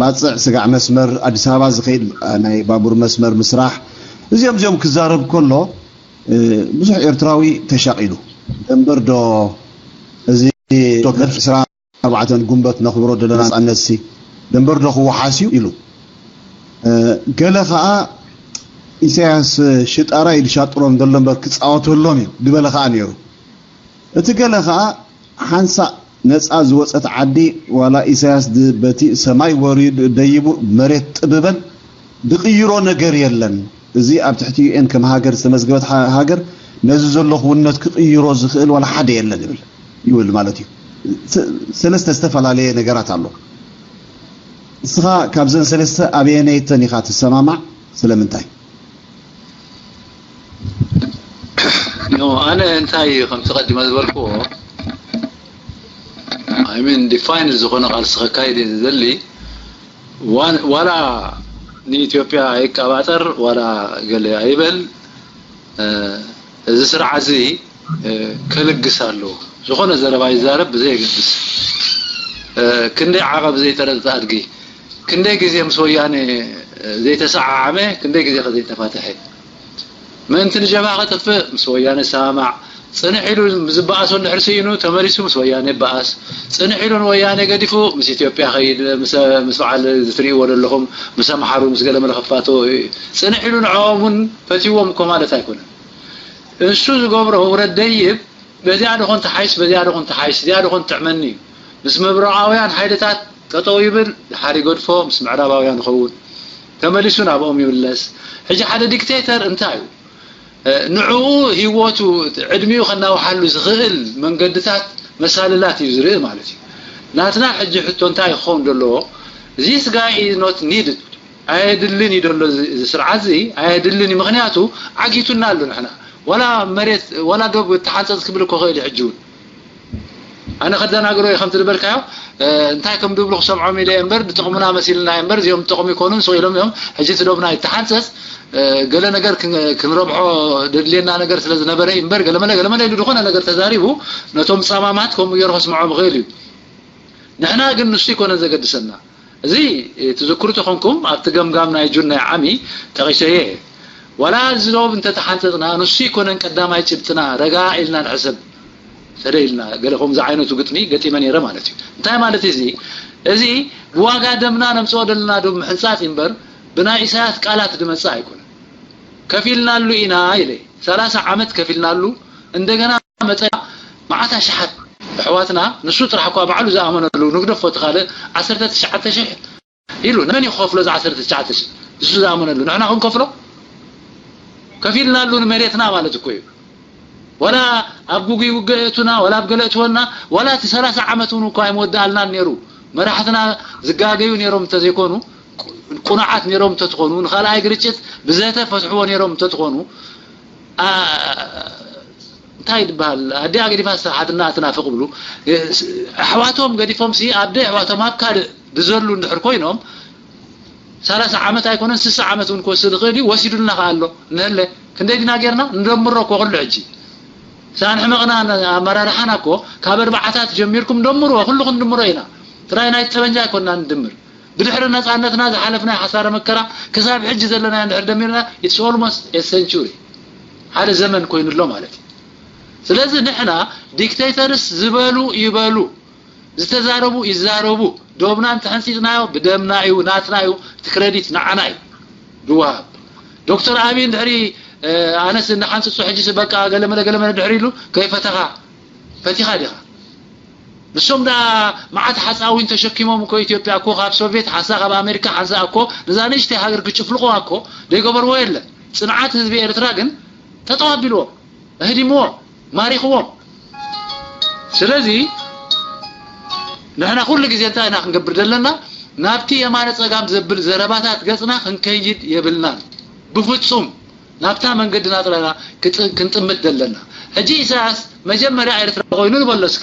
ባፅዕ ስጋዕ መስመር ኣዲስ ኣበባ ዝኸይድ ናይ ባቡር መስመር ምስራሕ እዚኦም እዚኦም ክዛረብ ከሎ ብዙሕ ኤርትራዊ ተሻቒሉ ደንበር ዶ እዚ ዶክተር ዕስራ ኣርባዕተን ጉንበት ነኽብሮ ዘለና ነፃነት ሲ ደንበር ዶ ክወሓስ እዩ ኢሉ ገለ ከዓ ኢሳያስ ሽጣራ ኢሉ ሻጥሮም ዘሎ እምበር ክፃወተሎም እዩ ዝበለ ከዓ ነይሩ እቲ ገለ ከዓ ሓንሳእ ነፃ ዝወፀት ዓዲ ዋላ ኢሳያስ በቲ ሰማይ ወሪዱ ደይቡ መሬት ጥብበል ድቕይሮ ነገር የለን እዚ ኣብ ትሕቲ ዩኤን ከም ሃገር ዝተመዝገበት ሃገር ነዚ ዘሎ ክውነት ክቕይሮ ዝኽእል ዋላ ሓደ የለን ይብል ይብል ማለት እዩ ሰለስተ ዝተፈላለየ ነገራት ኣሎ እስኻ ካብዘን ሰለስተ ኣበየነይተን ኢኻ ትሰማማዕ ስለምንታይ ኖ ኣነ እንታይ ከምቲ ቀዲመ ዝበልክዎ ኣይሚን ዲፋይን ዝኾነ ቃልሲ ከካይድ እየ ዝደሊ ዋላ ንኢትዮጵያ ኣይቀባጠር ዋላ ገለ ኣይበል እዚ ስርዓት እዚ ከልግስ ኣለዎ ዝኾነ ዘረባ ይዛረብ ብዘየገድስ ክንደይ ዓቐብ ዘይጠረጠ ኣድጊ ክንደይ ግዜ ምስ ወያነ ዘይተሰዓዓመ ክንደይ ግዜ ከ ዘይተፋተሐ ምእንቲ ንጀብሃ ከጥፍእ ምስ ወያነ ሰማማዕ ፅንሕ ኢሉ ዝበኣሶ እንድሕር ስኢኑ ተመሊሱ ምስ ወያነ ይበኣስ ፅንሕ ኢሉ ንወያነ ገዲፉ ምስ ኢትዮጵያ ከይድ ምስ በዓል ዝትርእይዎ ዘለኹም ምስ ኣምሓሩ ምስ ገለመለ ከፋቶ ፅንሕ ኢሉ ንዕኦም እውን ፈትይዎም እኮ ማለት ኣይኮነን እሱ ዝገብሮ ህውረት ደይብ በዚኣ ዶ ኮን ትሓይሽ በዚኣ ዶ ኮን ትሓይሽ እዚኣ ዶ ኮን ትጥዕመኒ እዩ ምስ ምብራቓውያን ሓይልታት ጠጠው ይብል ድሓር ይገድፎ ምስ ምዕራባውያን ይኸውን ተመሊሱ ናብኦም ይምለስ ሕጂ ሓደ ዲክቴተር እንታይ እዩ ንዕኡ ህይወቱ ዕድሚኡ ከናውሓሉ ዝኽእል መንገድታት መሳልላት እዩ ዝርኢ ማለት እዩ ናትና ሕጂ ሕቶ እንታይ ክኸውን ዘለዎ this guy is not needed ኣየድልን እዩ ደሎ እዚ ስርዓት እዚ ኣየድልን እዩ ምክንያቱ ዓጊቱና ኣሎ ንሕና ወላ መሬት ወላ ዶብ ተሓንፀፅ ክብል እኮ ክእል እዩ ሕጂ እውን ኣነ ከደናግሮ እዩ ከምቲ ዝበልካዮ እንታይ ከም ዝብሉ ክሰምዖም ኢለ እምበር ንጥቕሙና መሲልና እምበር እዚኦም ጥቕሚ ይኮኑን ስቕ ኢሎም እዮም ሕጂ እቲ ዶብና ይተሓንፀፅ ገለ ነገር ክንረብሖ ደድልየና ነገር ስለ ዝነበረ እዩ እምበር ገለመለ ገለመለ ኢሉ ዝኾነ ነገር ተዛሪቡ ነቶም ፀማማት ከምኡ ገይሩ ከስምዖም ይኽእል እዩ ንሕና ግን ንሱ ይኮነን ዘገድሰና። እዚ ትዝክሩ ተኾንኩም ኣብቲ ገምጋም ናይ ጁን ናይ ዓሚ ጠቒሰየ። ዋላ እዚ ዶብ እንተተሓንጸጽና ንሱ ይኮነን ቀዳማይ ጭብጥና፣ ረጋ ኢልና ንሕሰብ። ሰደ ኢልና ገለ ከምዚ ዓይነቱ ግጥሚ ገጢመ ነይረ ማለት እዩ። እንታይ ማለት እዚ? እዚ ብዋጋ ደምና ነምጽኦ ዘለና ዶብ ምሕንጻጽ እምበር ብናይ ኢሳያስ ቃላት ዝመጽእ ኣይኮነን። ከፊልናሉ ኢና ኢለ፣ ሰላሳ ዓመት ከፊልናሉ። እንደገና መጸና መዓት ኣሽሓት ኣሕዋትና፣ ንሱ ጥራሕ እኳ ባዕሉ ዝኣመነሉ፣ ንግደፎ እቲ ካልእ ዓሰርተ ትሽዓተ ሽሕ ኢሉ፣ ንመን እዩ ክኸፍሎ እዚ ዓሰርተ ትሽዓተ ሽሕ? ንሱ ዝኣመነሉ ንሕና ክንከፍሎ? ከፊልናሉ ንመሬትና ማለት እኮ እዩ። ዋላ ኣብ ጉጉይ ውግእ እእቱና፣ ዋላ ኣብ ገለ እትወና፣ ዋላ እቲ ሰላሳ ዓመት እውን እኳ ኣይመወዳእልናን ነይሩ። መራሕትና ዝጋገዩ ነይሮም እንተዘይኮኑ፣ ቁኑዓት ነይሮም እንተትኾኑ፣ ንኻልኣይ ግርጭት ብዘተ ፈትሕዎ ነይሮም እንተትኾኑ፣ ኣ-፣ እንታይ ይበሃል? ኣዲኣ ገዲፋ ሓትነኣ ትናፍቕ ብሉ። ኣሕዋቶም ገዲፎም ሲ ኣብ ደይ ኣሕዋቶም ኣብ ካልእ ዝዘሉ እንድሕር ኮይኖም፣ ሰላሳ ዓመት ኣይኮነን፣ ስሳ ዓመት እውን ክወስድ ይኽእል እዩ። ወሲዱልና ከኣ ኣሎ። ንህለ ክንደይ ዲና ጌርና? ንደምሮ እኮ ኩሉ ሕጂ። ሳን ሕመቕና ኣመራርሓና እኮ ካብ ኣርባዓታት ጀሚርኩም ደምርዎ፣ ኩሉ ክንድምሮ ኢና። ጥራይ ናይ ጠበንጃ ኣይኮንና ንድምር። ብድሕሪ ነጻነትና ዝሓለፍናዮ ሓሳረ መከራ ክሳብ ሕጂ ዘለናዮ እንድሕር ደሚርና፣ it's almost a century፣ ሓደ ዘመን ኮይኑ ኣሎ ማለት እዩ። ስለዚ ንሕና ዲክቴተርስ ዝበሉ ይበሉ፣ ዝተዛረቡ ይዛረቡ፣ ዶብና እንተሐንጺጽናዮ ብደምና እዩ፣ ናትና እዩ፣ እቲ ክረዲት ንዓና እዩ ዝወሃብ። ዶክተር ኣብይ እንድሕሪ፣ እ፣ ኣነስ እንሓንጽጹ ሕጂ በቃ ገለመለ ገለመለ እንድሕሪ ኢሉ ከይፈተኻ፣ ፈቲኻ ዲኻ? ንሶም ደኣ መዓት ሓፃዊን ተሸኪሞም እኮ ኢትዮጵያ እኮ ካብ ሶቪየት ሓንሳ ካብ ኣሜሪካ ሓንሳ እኮ ነዛ ንእሽተይ ሃገር ክጭፍልቑዋ እኮ ዘይገበርዎ የለን። ጽንዓት ህዝቢ ኤርትራ ግን ተጠዋቢልዎም፣ ኣህዲምዎም፣ ማሪኽዎም። ስለዚ ንሕና ኩሉ ግዜ እንታይ ኢና ክንገብር ዘለና? ናብቲ የማነ ጸጋም ዘብል ዘረባታት ገጽና ክንከይድ የብልናን። ብፍጹም ናብታ መንገድና ጥራና ክጥ-፣ ክንጥምት ዘለና። ሕጂ ኢሳያስ መጀመርያ ኤርትራ ኮይኑ ንበሎ እስከ።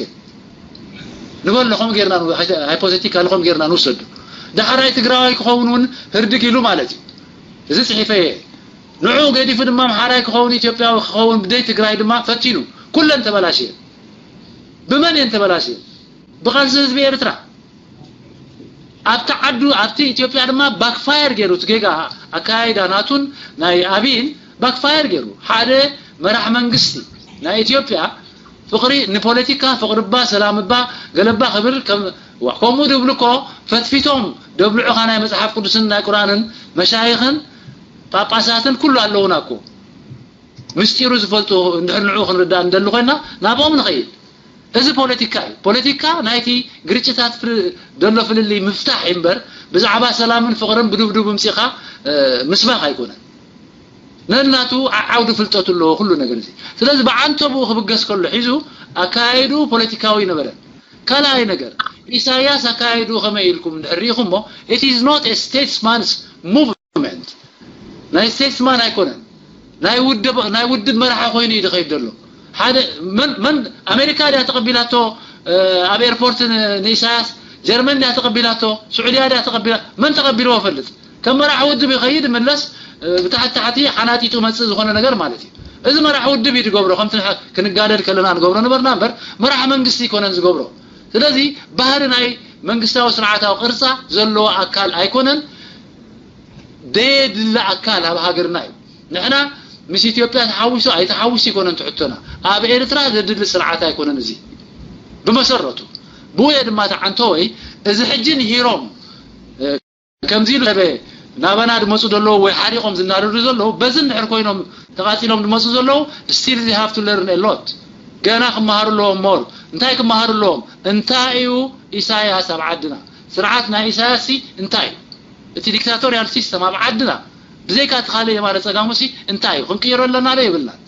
ንበሎ ከም ጌርና ን-፣ ሃይ-፣ ሃይፖቴቲካሊ ከም ጌርና ንውሰዱ። ዳሕራይ ትግራዋይ ክኸውን እውን ህርድግ ኢሉ ማለት እዩ። እዚ ጽሒፈ እየ። ንዑ ገዲፉ ድማ ኣምሓራይ ክኸውን፣ ኢትዮጵያዊ ክኸውን፣ ብደይ ትግራይ ድማ ፈቲኑ። ኩለን ተበላሽየን። ብመን እየን ተበላሽየን? ብቃልሲ ህዝቢ ኤርትራ። ኣብቲ ዓዱ፣ ኣብቲ ኢትዮጵያ ድማ ባክፋየር ገይሩ፣ እቲ ጌጋ ኣካያይዳ ናቱን ናይ ኣብይን ባክፋየር ገይሩ። ሓደ መራሕ መንግስቲ ናይ ኢትዮጵያ ፍቕሪ ንፖለቲካ፣ ፍቕሪ እባ፣ ሰላም እባ፣ ገለባ ክብል ከም-፣ ዋ፣ ከምኡ ድብሉ እኮ ፈትፊቶም ደብልዑኻ ናይ መጽሓፍ ቅዱስን ናይ ቁርኣንን መሻይኽን ጳጳሳትን ኩሉ ኣለዉና እኮ። ምስጢሩ ዝፈልጡ እንድሕር ንዕኡ ክንርዳእ እንደሊ ኮይና ናብኦም ንኸይድ። እዚ ፖለቲካ እዩ። ፖለቲካ ናይቲ ግርጭታት ፍል-፣ ዘሎ ፍልልይ ምፍታሕ እዩ እምበር ብዛዕባ ሰላምን ፍቕርን ብዱብዱብ ምጺኻ፣ እ፣ ምስባኽ ኣይኮነን። ነናቱ ዓ-፣ ዓውዲ ፍልጠቱ ኣለዎ ኩሉ ነገር እዚ። ስለዚ ብዓንተብኡ ክብገስ ከሎ ሒዙ ኣካያይድኡ ፖለቲካዊ ነበረ። ካልኣይ ነገር፣ ኢሳያስ ኣካያይድኡ ከመይ ኢልኩም እንድሕር ርኢኹሞ፣ it is not a statesman's movement። ናይ statesman ኣይኮነን። ናይ ውድብ፣ ናይ ውድብ መራሒ ኮይኑ እዩ ዝኸይድ ዘሎ። ሓደ መን፣ መን ኣሜሪካ ድያ ተቐቢላቶ፣ እ፣ ኣብ ኤርፖርት ን-፣ ንኢሳያስ? ጀርመን ድያ ተቐቢላቶ? ስዑድያ ድያ ተቐቢላ? መን ተቐቢልዎ ፈልጥ? ከም መራሒ ውድብ ይኸይድ ይምለስ፣ እ፣ ብታሕቲ ታሕቲ ሓናጢጡ መጽእ ዝኾነ ነገር ማለት እዩ። እዚ መራሒ ውድብ እዩ ዝገብሮ፣ ከምቲ ንሕ-፣ ክንጋደል ከለና ንገብሮ ነበርና እምበር መራሒ መንግስቲ ኣይኮነን ዝገብሮ። ስለዚ ባህሪ ናይ መንግስታዊ ስርዓታዊ ቅርጻ ዘለዎ ኣካል ኣይኮነን። ደየድሊ ኣካል ኣብ ሃገርና እዩ። ንሕና ምስ ኢትዮጵያ ተሓዊሱ ኣይተሓዊሱ ኣይኮነን ትሕቶና። ኣብ ኤርትራ ዘድሊ ስርዓት ኣይኮነን እዚ ብመሰረቱ። ብኡ እየ ድማ ተዓንቶ ወይ እዚ ሕጂ ንሂሮም፣ እ፣ ከምዚ ኢሉ ሰበ ናባና ድመጹ ዘለዉ ወይ ሓሪቖም ዝናደዱ ዘለዉ፣ በዚ እንድሕር ኮይኖም ተቓጺሎም ድመጹ ዘለዉ፣ still they have to learn a lot። ገና ክመሃሩ ኣለዎም more። እንታይ ክመሃሩ ኣለዎም? እንታይ እዩ ኢሳያስ ኣብ ዓድና? ስርዓት ናይ ኢሳያስ ሲ እንታይ እዩ? እቲ ዲክታቶርያል ሲስተም ኣብ ዓድና ብዘይካ እቲ ካልእ የማነ ጸጋሙ ሲ እንታይ እዩ? ክንቅይሮ ኣለና ዶ የብልናን?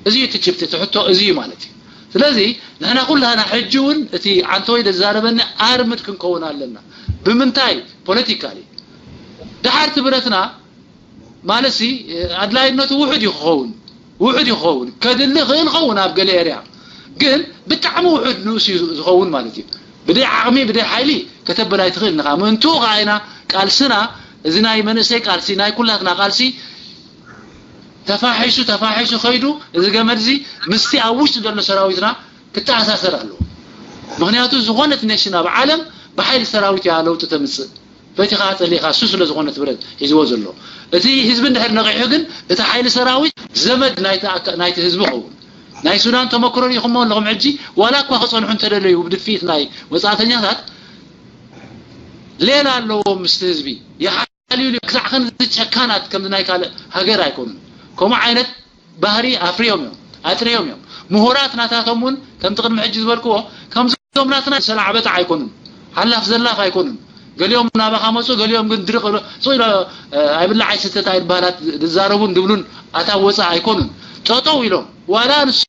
እዚ እዩ እቲ ጭብጢ፣ እቲ ሕቶ እዚ እዩ ማለት እዩ። ስለዚ ንሕና ኩላና ሕጂ እውን እቲ ዓንተወይ ዘዛረበኒ ኣርምድ ክንከውን ኣለና። ብምንታይ? ፖለቲካሊ። ደሓር እቲ ብረትና ማለት ሲ ኣድላይነቱ ውሑድ እዩ ክኸውን፣ ውሑድ እዩ ክኸውን፣ ከድሊ ይኽእል ይኸውን ኣብ ገለ ኤርያ፣ ግን ብጣዕሚ ውሑድ ንኡስ እዩ ዝኸውን ማለት እዩ። ብደይ ዓቕሚ፣ ብደይ ሓይሊ ከተብል ኣይትኽእልን ኢኻ። ምእንትኡ ኸዓ ኢና ቃልስና፣ እዚ ናይ መንእሰይ ቃልሲ፣ ናይ ኩላትና ቃልሲ ተፋሒሱ፣ ተፋሒሱ ኸይዱ፣ እዚ ገመድ እዚ ምስቲ ኣብ ውሽጢ ዘሎ ሰራዊትና ክተኣሳሰር ኣለዎ። ምኽንያቱ ዝኾነት ኔሽን ኣብ ዓለም ብሓይሊ ሰራዊት እያ ለውጢ ተምፅእ። ፈቲኻ ጸሊኻ እሱ ስለ ዝኾነ ትብረት ሒዝዎ ዘሎ። እቲ ህዝቢ እንድሕር ነቒሑ ግን እቲ ሓይሊ ሰራዊት ዘመድ ናይቲ ኣካ- ናይቲ ህዝቢ ኸውን። ናይ ሱዳን ተመክሮ ሪኢኹሞ ኣለኹም። ሕጂ ዋላ እኳ ክጸንሑ እንተደለዩ ብድፊት ናይ ወጻእተኛታት ሌላ ኣለዎም ምስቲ ህዝቢ ይሓልዩ። ክሳዕ ክንዚ ጨካናት ከምዚ ናይ ካልእ ሃገር ኣይኮኑን። ከምኡ ዓይነት ባህሪ ኣፍርዮም እዮም፣ ኣጥርዮም እዮም። ምሁራት ናታቶም እውን ከምቲ ቅድሚ ሕጂ ዝበልክዎ ከምዞም ናትና ሰላዕ በጣዕ ኣይኮኑን። ሓላፍ ዘላፍ ኣይኮኑን። ገሊኦም ናባኻ መፁ፣ ገሊኦም ግን ድርቕ ኢሎ- ስቕ ኢሎ ኣይብላዕ ኣይስተት ኣይባህላት ዝዛረቡን ድብሉን ኣታው ወፃእ ኣይኮኑን። ጠጠው ኢሎም ዋላ ንሶም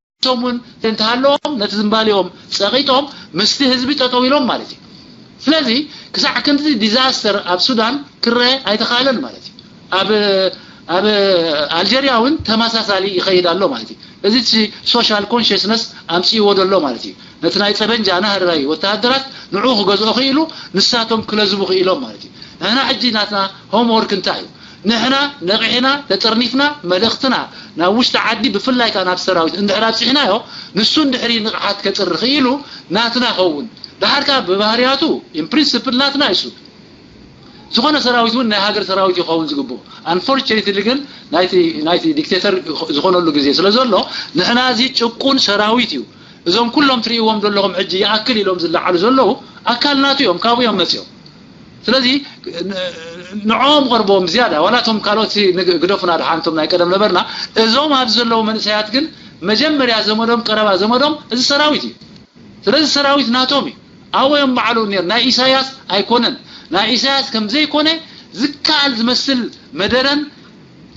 እውን እንተሃለዎም ነቲ ዝንባሊኦም ፀቒጦም ምስቲ ህዝቢ ጠጠው ኢሎም ማለት እዩ። ስለዚ ክሳዕ ክንዲ ዲዛስተር ኣብ ሱዳን ክረአ ኣይተኻለን ማለት እዩ። ኣብ ኣብ ኣልጀርያ እውን ተመሳሳሊ ይኸይድ ኣሎ ማለት እዩ። እዚ እቲ ሶሻል ኮንሽስነስ ኣምፅእዎ ዘሎ ማለት እዩ። ነቲ ናይ ፀበንጃ ናህራይ ወተሃደራት ንዑ ክገዝኦ ክኢሉ ንሳቶም ክለዝቡ ክኢሎም ማለት እዩ። ንሕና ሕጂ ናትና ሆምወርክ እንታይ እዩ? ንሕና ነቒሕና ተጠርኒፍና መልእኽትና ናብ ውሽጢ ዓዲ ብፍላይ ከዓ ናብ ሰራዊት እንድሕር ኣብፂሕናዮ ንሱ እንድሕሪ ንቕሓት ከፅሪ ክኢሉ ናትና ኸውን። ደሓር ከዓ ብባህርያቱ ኢን ፕሪንስፕል ናትና እዩ እሱ። ዝኾነ ሰራዊት እውን ናይ ሃገር ሰራዊት ይኸውን ዝግብኡ። ኣንፎርቹኔትሊ ግን ናይቲ ናይቲ ዲክቴተር ዝኾነሉ ግዜ ስለ ዘሎ ንሕና እዚ ጭቁን ሰራዊት እዩ። እዞም ኩሎም ትርእይዎም ዘለኹም ሕጂ ይኣክል ኢሎም ዝለዓሉ ዘለዉ ኣካል ናቱ እዮም፣ ካብኡ እዮም መፅዮም። ስለዚ ንዕኦም ቀርቦም ዝያዳ ዋላ እቶም ካልኦት ግደፉና ደሓንቶም ናይ ቀደም ነበርና እዞም ኣብዚ ዘለዉ መንእሰያት ግን መጀመርያ ዘመዶም ቀረባ ዘመዶም እዚ ሰራዊት እዩ። ስለዚ ሰራዊት ናቶም እዩ። ኣብኡ እዮም ባዕሉ ነር ናይ ኢሳያስ ኣይኮነን። ናይ ኢሳያስ ከም ዘይኮነ ዝከኣል ዝመስል መደረን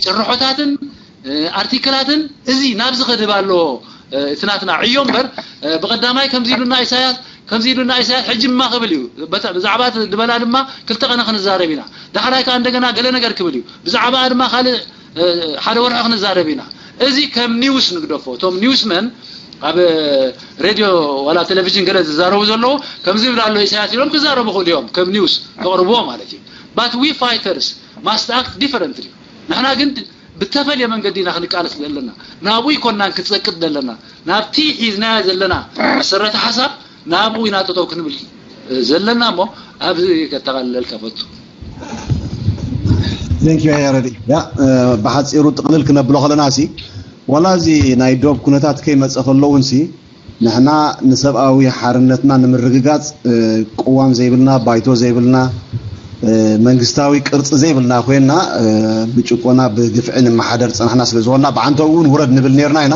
ጭርሖታትን ኣርቲክላትን እዚ ናብዚ ከድብ ኣለዎ። እቲ ናትና ዕዮ እምበር ብቀዳማይ ከምዚ ኢሉና ኢሳያስ ከምዚ ኢሉና ኢሳያስ ሕጂ ድማ ክብል እዩ። ብዛዕባ ድበላ ድማ ክልተ ቀነ ክንዛረብ ኢና። ዳሕራይ ከዓ እንደገና ገለ ነገር ክብል እዩ። ብዛዕባ ድማ ካልእ ሓደ ወርሒ ክንዛረብ ኢና። እዚ ከም ኒውስ ንግደፎ። እቶም ኒውስመን ኣብ ሬድዮ ዋላ ቴሌቪዥን ገለ ዝዛረቡ ዘለዉ ከምዚ ይብል ኣሎ ኢሳያስ ኢሎም ክዛረቡ ክእሉ እዮም። ከም ኒውስ ተቕርብዎ ማለት እዩ። But we fighters must act differently. ንሕና ግን ብተፈልየ መንገዲ ኢና ክንቃለስ ዘለና። ናብኡ ይኮናን ክትጸቅጥ ዘለና ናብቲ ሒዝናዮ ዘለና መሰረተ ሓሳብ ናብኡ ኢና ጠጠው ክንብል ዘለና እሞ ኣብዚ ከተቓልለልካ ፈቱ። Thank you ያረዲ። ያ ብሓፂሩ ጥቕልል ክነብሎ ከለና ሲ ዋላ እዚ ናይ ዶብ ኩነታት ከይመፀ ከለውን ሲ ንሕና ንሰብኣዊ ሓርነትና ንምርግጋፅ ቅዋም ዘይብልና፣ ባይቶ ዘይብልና፣ መንግስታዊ ቅርፂ ዘይብልና ኮይንና ብጭቆና ብግፍዒ ንመሓደር ዝፀናሕና ስለዝኾንና ብዓንተኡ እውን ውረድ ንብል ነርና ኢና።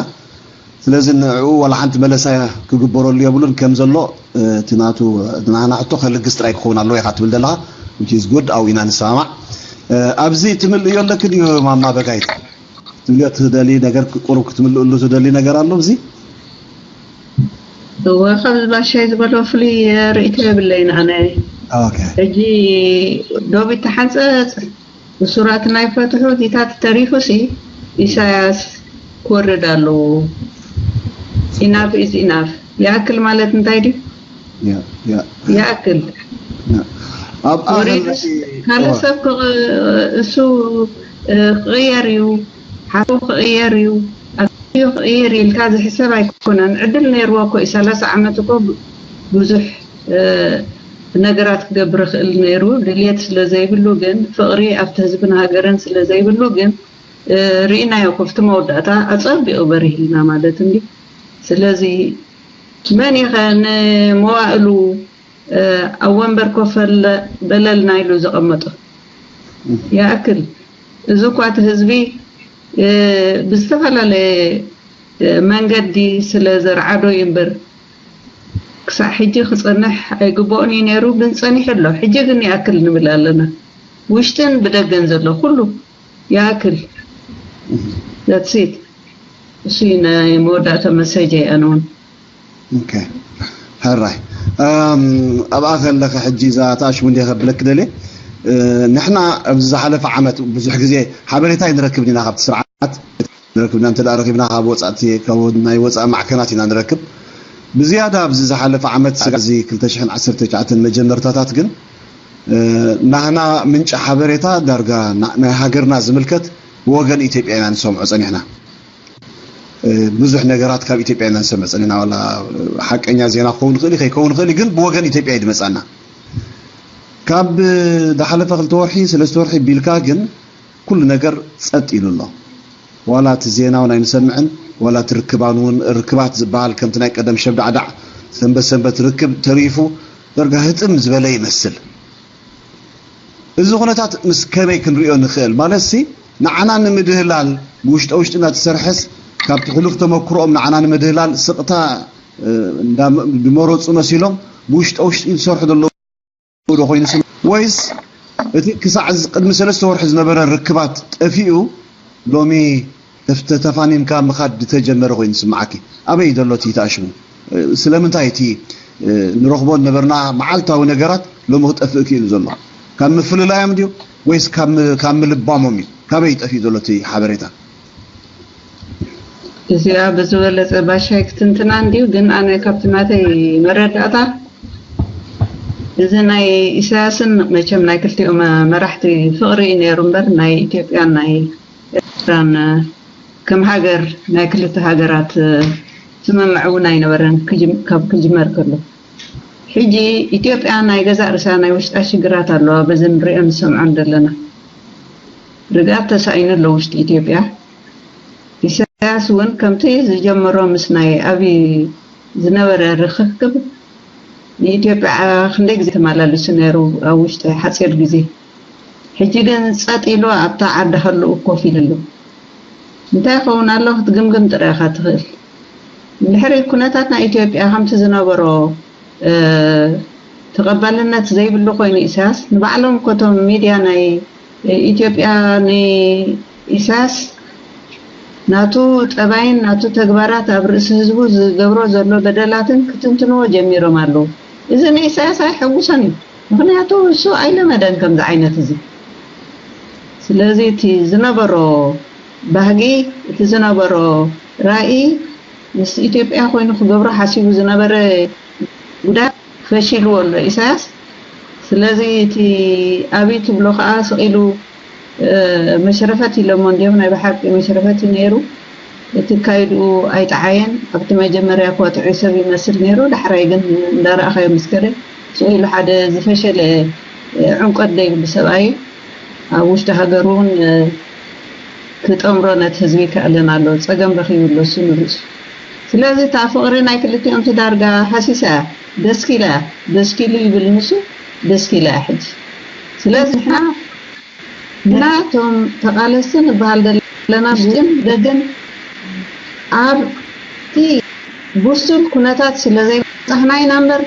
ስለዚ ንዕኡ ዋላ ሓንቲ መለሳ ክግበረሉ የብሉን። ከም ዘሎ እቲ ናቱ ናህና ሕቶ ከልግስ ጥራይ ክኸውን ኣለዎ ኢኻ ትብል ዘለኻ which is good ኣብኡ ኢና ንሰማማዕ። ኣብዚ ትምልእዮ ኣለኪ ድዩ ማማ በጋይት? ትብልዮ ትደሊ ነገር ቁሩብ ክትምልእሉ ትደሊ ነገር ኣሎ እዚ? እወ ከምዚ ባሻይ ዝበሎ ፍሉይ ርእይቶ የብለይን ኣነ። ሕጂ ዶብ ይተሓንፀፅ እሱራት ናይ ፈትሑ እዚታት ተሪፉ ሲ ኢሳያስ ክወርድ ኣለዎ። Enough is enough። ይኣክል ማለት እንታይ ድዩ? ይኣክል። ካልእ ሰብ እሱ ክቕየር እዩ፣ ሓው ክቕየር እዩ፣ ኣዩ ክቕየር ኢልካ ዝሕሰብ ኣይኮነን። ዕድል ነይርዎ እኮ እዩ። ሰላሳ ዓመት እኮ ብዙሕ ነገራት ክገብር ይኽእል ነይሩ። ድልየት ስለ ዘይብሉ ግን፣ ፍቕሪ ኣብቲ ህዝብን ሃገርን ስለ ዘይብሉ ግን፣ ርኢናዮ እኮ ኣብቲ መወዳእታ ኣጸቢቑ በሪህልና ማለት እንዲ። ስለዚ መን ኢኸ ንመዋእሉ ኣብ ወንበር ኮፍ በለልና ኢሉ ዘቐመጦ? ይኣክል። እዚ እኳ እቲ ህዝቢ ብዝተፈላለየ መንገዲ ስለ ዘርዓዶ እዩ እምበር ክሳዕ ሕጂ ክጸንሕ ኣይግብኦን እዩ ነይሩ፣ ግን ጸኒሑ ኣሎ። ሕጂ ግን ይኣክል ንብል ኣለና። ውሽጥን ብደገን ዘሎ ኩሉ ይኣክል። That's it። እሱ እዩ ናይ መወዳእታ መሰጀይ ኣነ እውን። ሕራይ ኣብኣ ከለኸ ሕጂ እዛ ተኣሽሙ እንደ ከብለክ ደልየ ንሕና ኣብዚ ዝሓለፈ ዓመት ብዙሕ ግዜ ሓበሬታ ይንረክብ ኢና ካብቲ ስርዓት ንረክብና እንተ ረኪብና ካብ ወፃእቲ ካብ ናይ ወፃኢ ማዕከናት ኢና ንረክብ። ብዝያዳ ኣብዚ ዝሓለፈ ዓመት እዚ ክልተ ሽሕን ዓሰርተ ትሽዓተን መጀመርታታት ግን ናህና ምንጪ ሓበሬታ ዳርጋ ናይ ሃገርና ዝምልከት ብወገን ኢትዮጵያ ኢና ንሰምዖ ፀኒሕና። ብዙሕ ነገራት ካብ ኢትዮጵያ ኢና ንሰምዕ ጸኒሕና። ዋላ ሓቀኛ ዜና ክኸውን ይኽእል እዩ፣ ከይከውን ይኽእል እዩ፣ ግን ብወገን ኢትዮጵያ እዩ ዝመጻና። ካብ ዝሓለፈ ክልተ ወርሒ፣ ሰለስተ ወርሒ ቢልካ ግን ኩሉ ነገር ጸጥ ኢሉ ኣሎ። ዋላ እቲ ዜና እውን ኣይንሰምዕን፣ ዋላ እቲ ርክባን እውን፣ ርክባት ዝበሃል ከምቲ ናይ ቀደም ሸብዳዕዳዕ ሰንበት ሰንበት ርክብ ተሪፉ፣ ደርጋ ህጥም ዝበለ ይመስል። እዚ ኩነታት ምስ ከመይ ክንሪኦ ንኽእል? ማለትሲ ንዓና ንምድህላል ብውሽጠ ውሽጥና ትሰርሐስ ካብቲ ሕሉፍ ተመክሮኦም ንዓና ንምድህላል ስቕታ፣ እ፣ እንዳ-፣ ዝመረጹ መሲሎም ብውሽጠ ውሽጢ ዝሰርሑ ዘለዉ ዶ ኮይኑ ስም-፣ ወይስ እቲ ክሳዕ ዝ-፣ ቅድሚ ሰለስተ ወርሒ ዝነበረ ርክባት ጠፊኡ ሎሚ ተፍ-፣ ተተፋኒንካ ምኻድ ዝተጀመረ ኮይኑ ስምዓኪ? ኣበይ ዘሎ እቲ ተኣሽሙ? እ፣ ስለምንታይ እቲ፣ እ፣ ንረኽቦ ዝነበርና መዓልታዊ ነገራት ሎሚ ክጠፍእ ክኢሉ ዘሎ? ካብ ምፍልላዮም ድዩ ወይስ ካብ ም-፣ ካብ ምልባሞም እዩ? ካበይ ጠፊኡ ዘሎ እቲ ሓበሬታ? እዚኣ ብዝበለጸ ባሻይ ክትንትና እንድዩ፣ ግን ኣነ ካብቲ ናተይ መረዳእታ እዚ ናይ ኢሳያስን መቸም ናይ ክልቲኦም መራሕቲ ፍቕሪ እዩ ነይሩ እምበር ናይ ኢትዮጵያን ናይ ኤርትራን ከም ሃገር ናይ ክልተ ሃገራት ስምምዕ እውን ኣይነበረን ክጅም-፣ ካብ ክጅመር ከሎ። ሕጂ ኢትዮጵያ ናይ ገዛእ ርእሳ ናይ ውሽጣ ሽግራት ኣለዋ፣ በዚ ንሪኦ ንሰምዖን ዘለና ርግኣት ተሳኢኑ ኣሎ ውሽጢ ኢትዮጵያ። ኢሳያስ እውን ከምቲ ዝጀመሮ ምስ ናይ ኣብይ ዝነበረ ርኽክብ ንኢትዮጵያ ክንደይ ግዜ ተመላሊሱ ነይሩ ኣብ ውሽጢ ሓፂር ግዜ። ሕጂ ግን ጸጥ ኢሉ ኣብታ ዓዲ ከልኡ ኮፍ ኢሉ ኣሎ። እንታይ ይኸውን ኣሎ ክትግምግም ጥራይ ኢኻ ትኽእል። እንድሕሪ ኩነታት ናይ ኢትዮጵያ ከምቲ ዝነበሮ ተቐባልነት ዘይብሉ ኮይኑ ኢሳያስ ንባዕሎም እኮ እቶም ሚድያ ናይ ኢትዮጵያ ንኢሳያስ ናቱ ጠባይን ናቱ ተግባራት ኣብ ርእሲ ህዝቡ ዝገብሮ ዘሎ በደላትን ክትንትንዎ ጀሚሮም ኣለዉ። እዚ ንኢሳያስ ኣይሐጉሶን እዩ። ምኽንያቱ እሱ ኣይለመደን ከምዚ ዓይነት እዚ። ስለዚ እቲ ዝነበሮ ባህጊ እቲ ዝነበሮ ራኢ ምስ ኢትዮጵያ ኮይኑ ክገብሮ ሓሲቡ ዝነበረ ጉዳት ፈሺልዎ ኣሎ ኢሳያስ። ስለዚ እቲ ኣብይ ትብሎ ከዓ ስቕ ኢሉ መሽረፈት ኢሎሞ እንዲዮም ናይ ብሓቂ መሽረፈት እዩ ነይሩ። እቲ ካይድኡ ኣይጠዓየን። ኣብቲ መጀመርያ እኳ ጥዑይ ሰብ ይመስል ነይሩ፣ ዳሕራይ ግን እንዳረኣኻዮ ምስ ከደ ስቕ ኢሉ ሓደ ዝፈሸለ ዕምቆት ዘይብሉ ሰብኣይ እዩ። ኣብ ውሽጢ ሃገሩ እውን ክጠምሮ ነቲ ህዝቢ ይከኣለን ኣሎ። ፀገም ረኺቡ ኣሎ እሱ ንርእሱ። ስለዚ እታ ፍቕሪ ናይ ክልቲኦም እቲ ዳርጋ ሃሲሳ እያ፣ ደስኪላ እያ። ደስኪሉ ይብል ንሱ፣ ደስኪላ እያ ሕጂ። ስለዚ ንሕና ንሕና እቶም ተቓለስቲ ንበሃል ዘለና ውሽጥን ደገን ኣብቲ ብሱል ኩነታት ስለ ዘይበጻሕና ኢና እምበር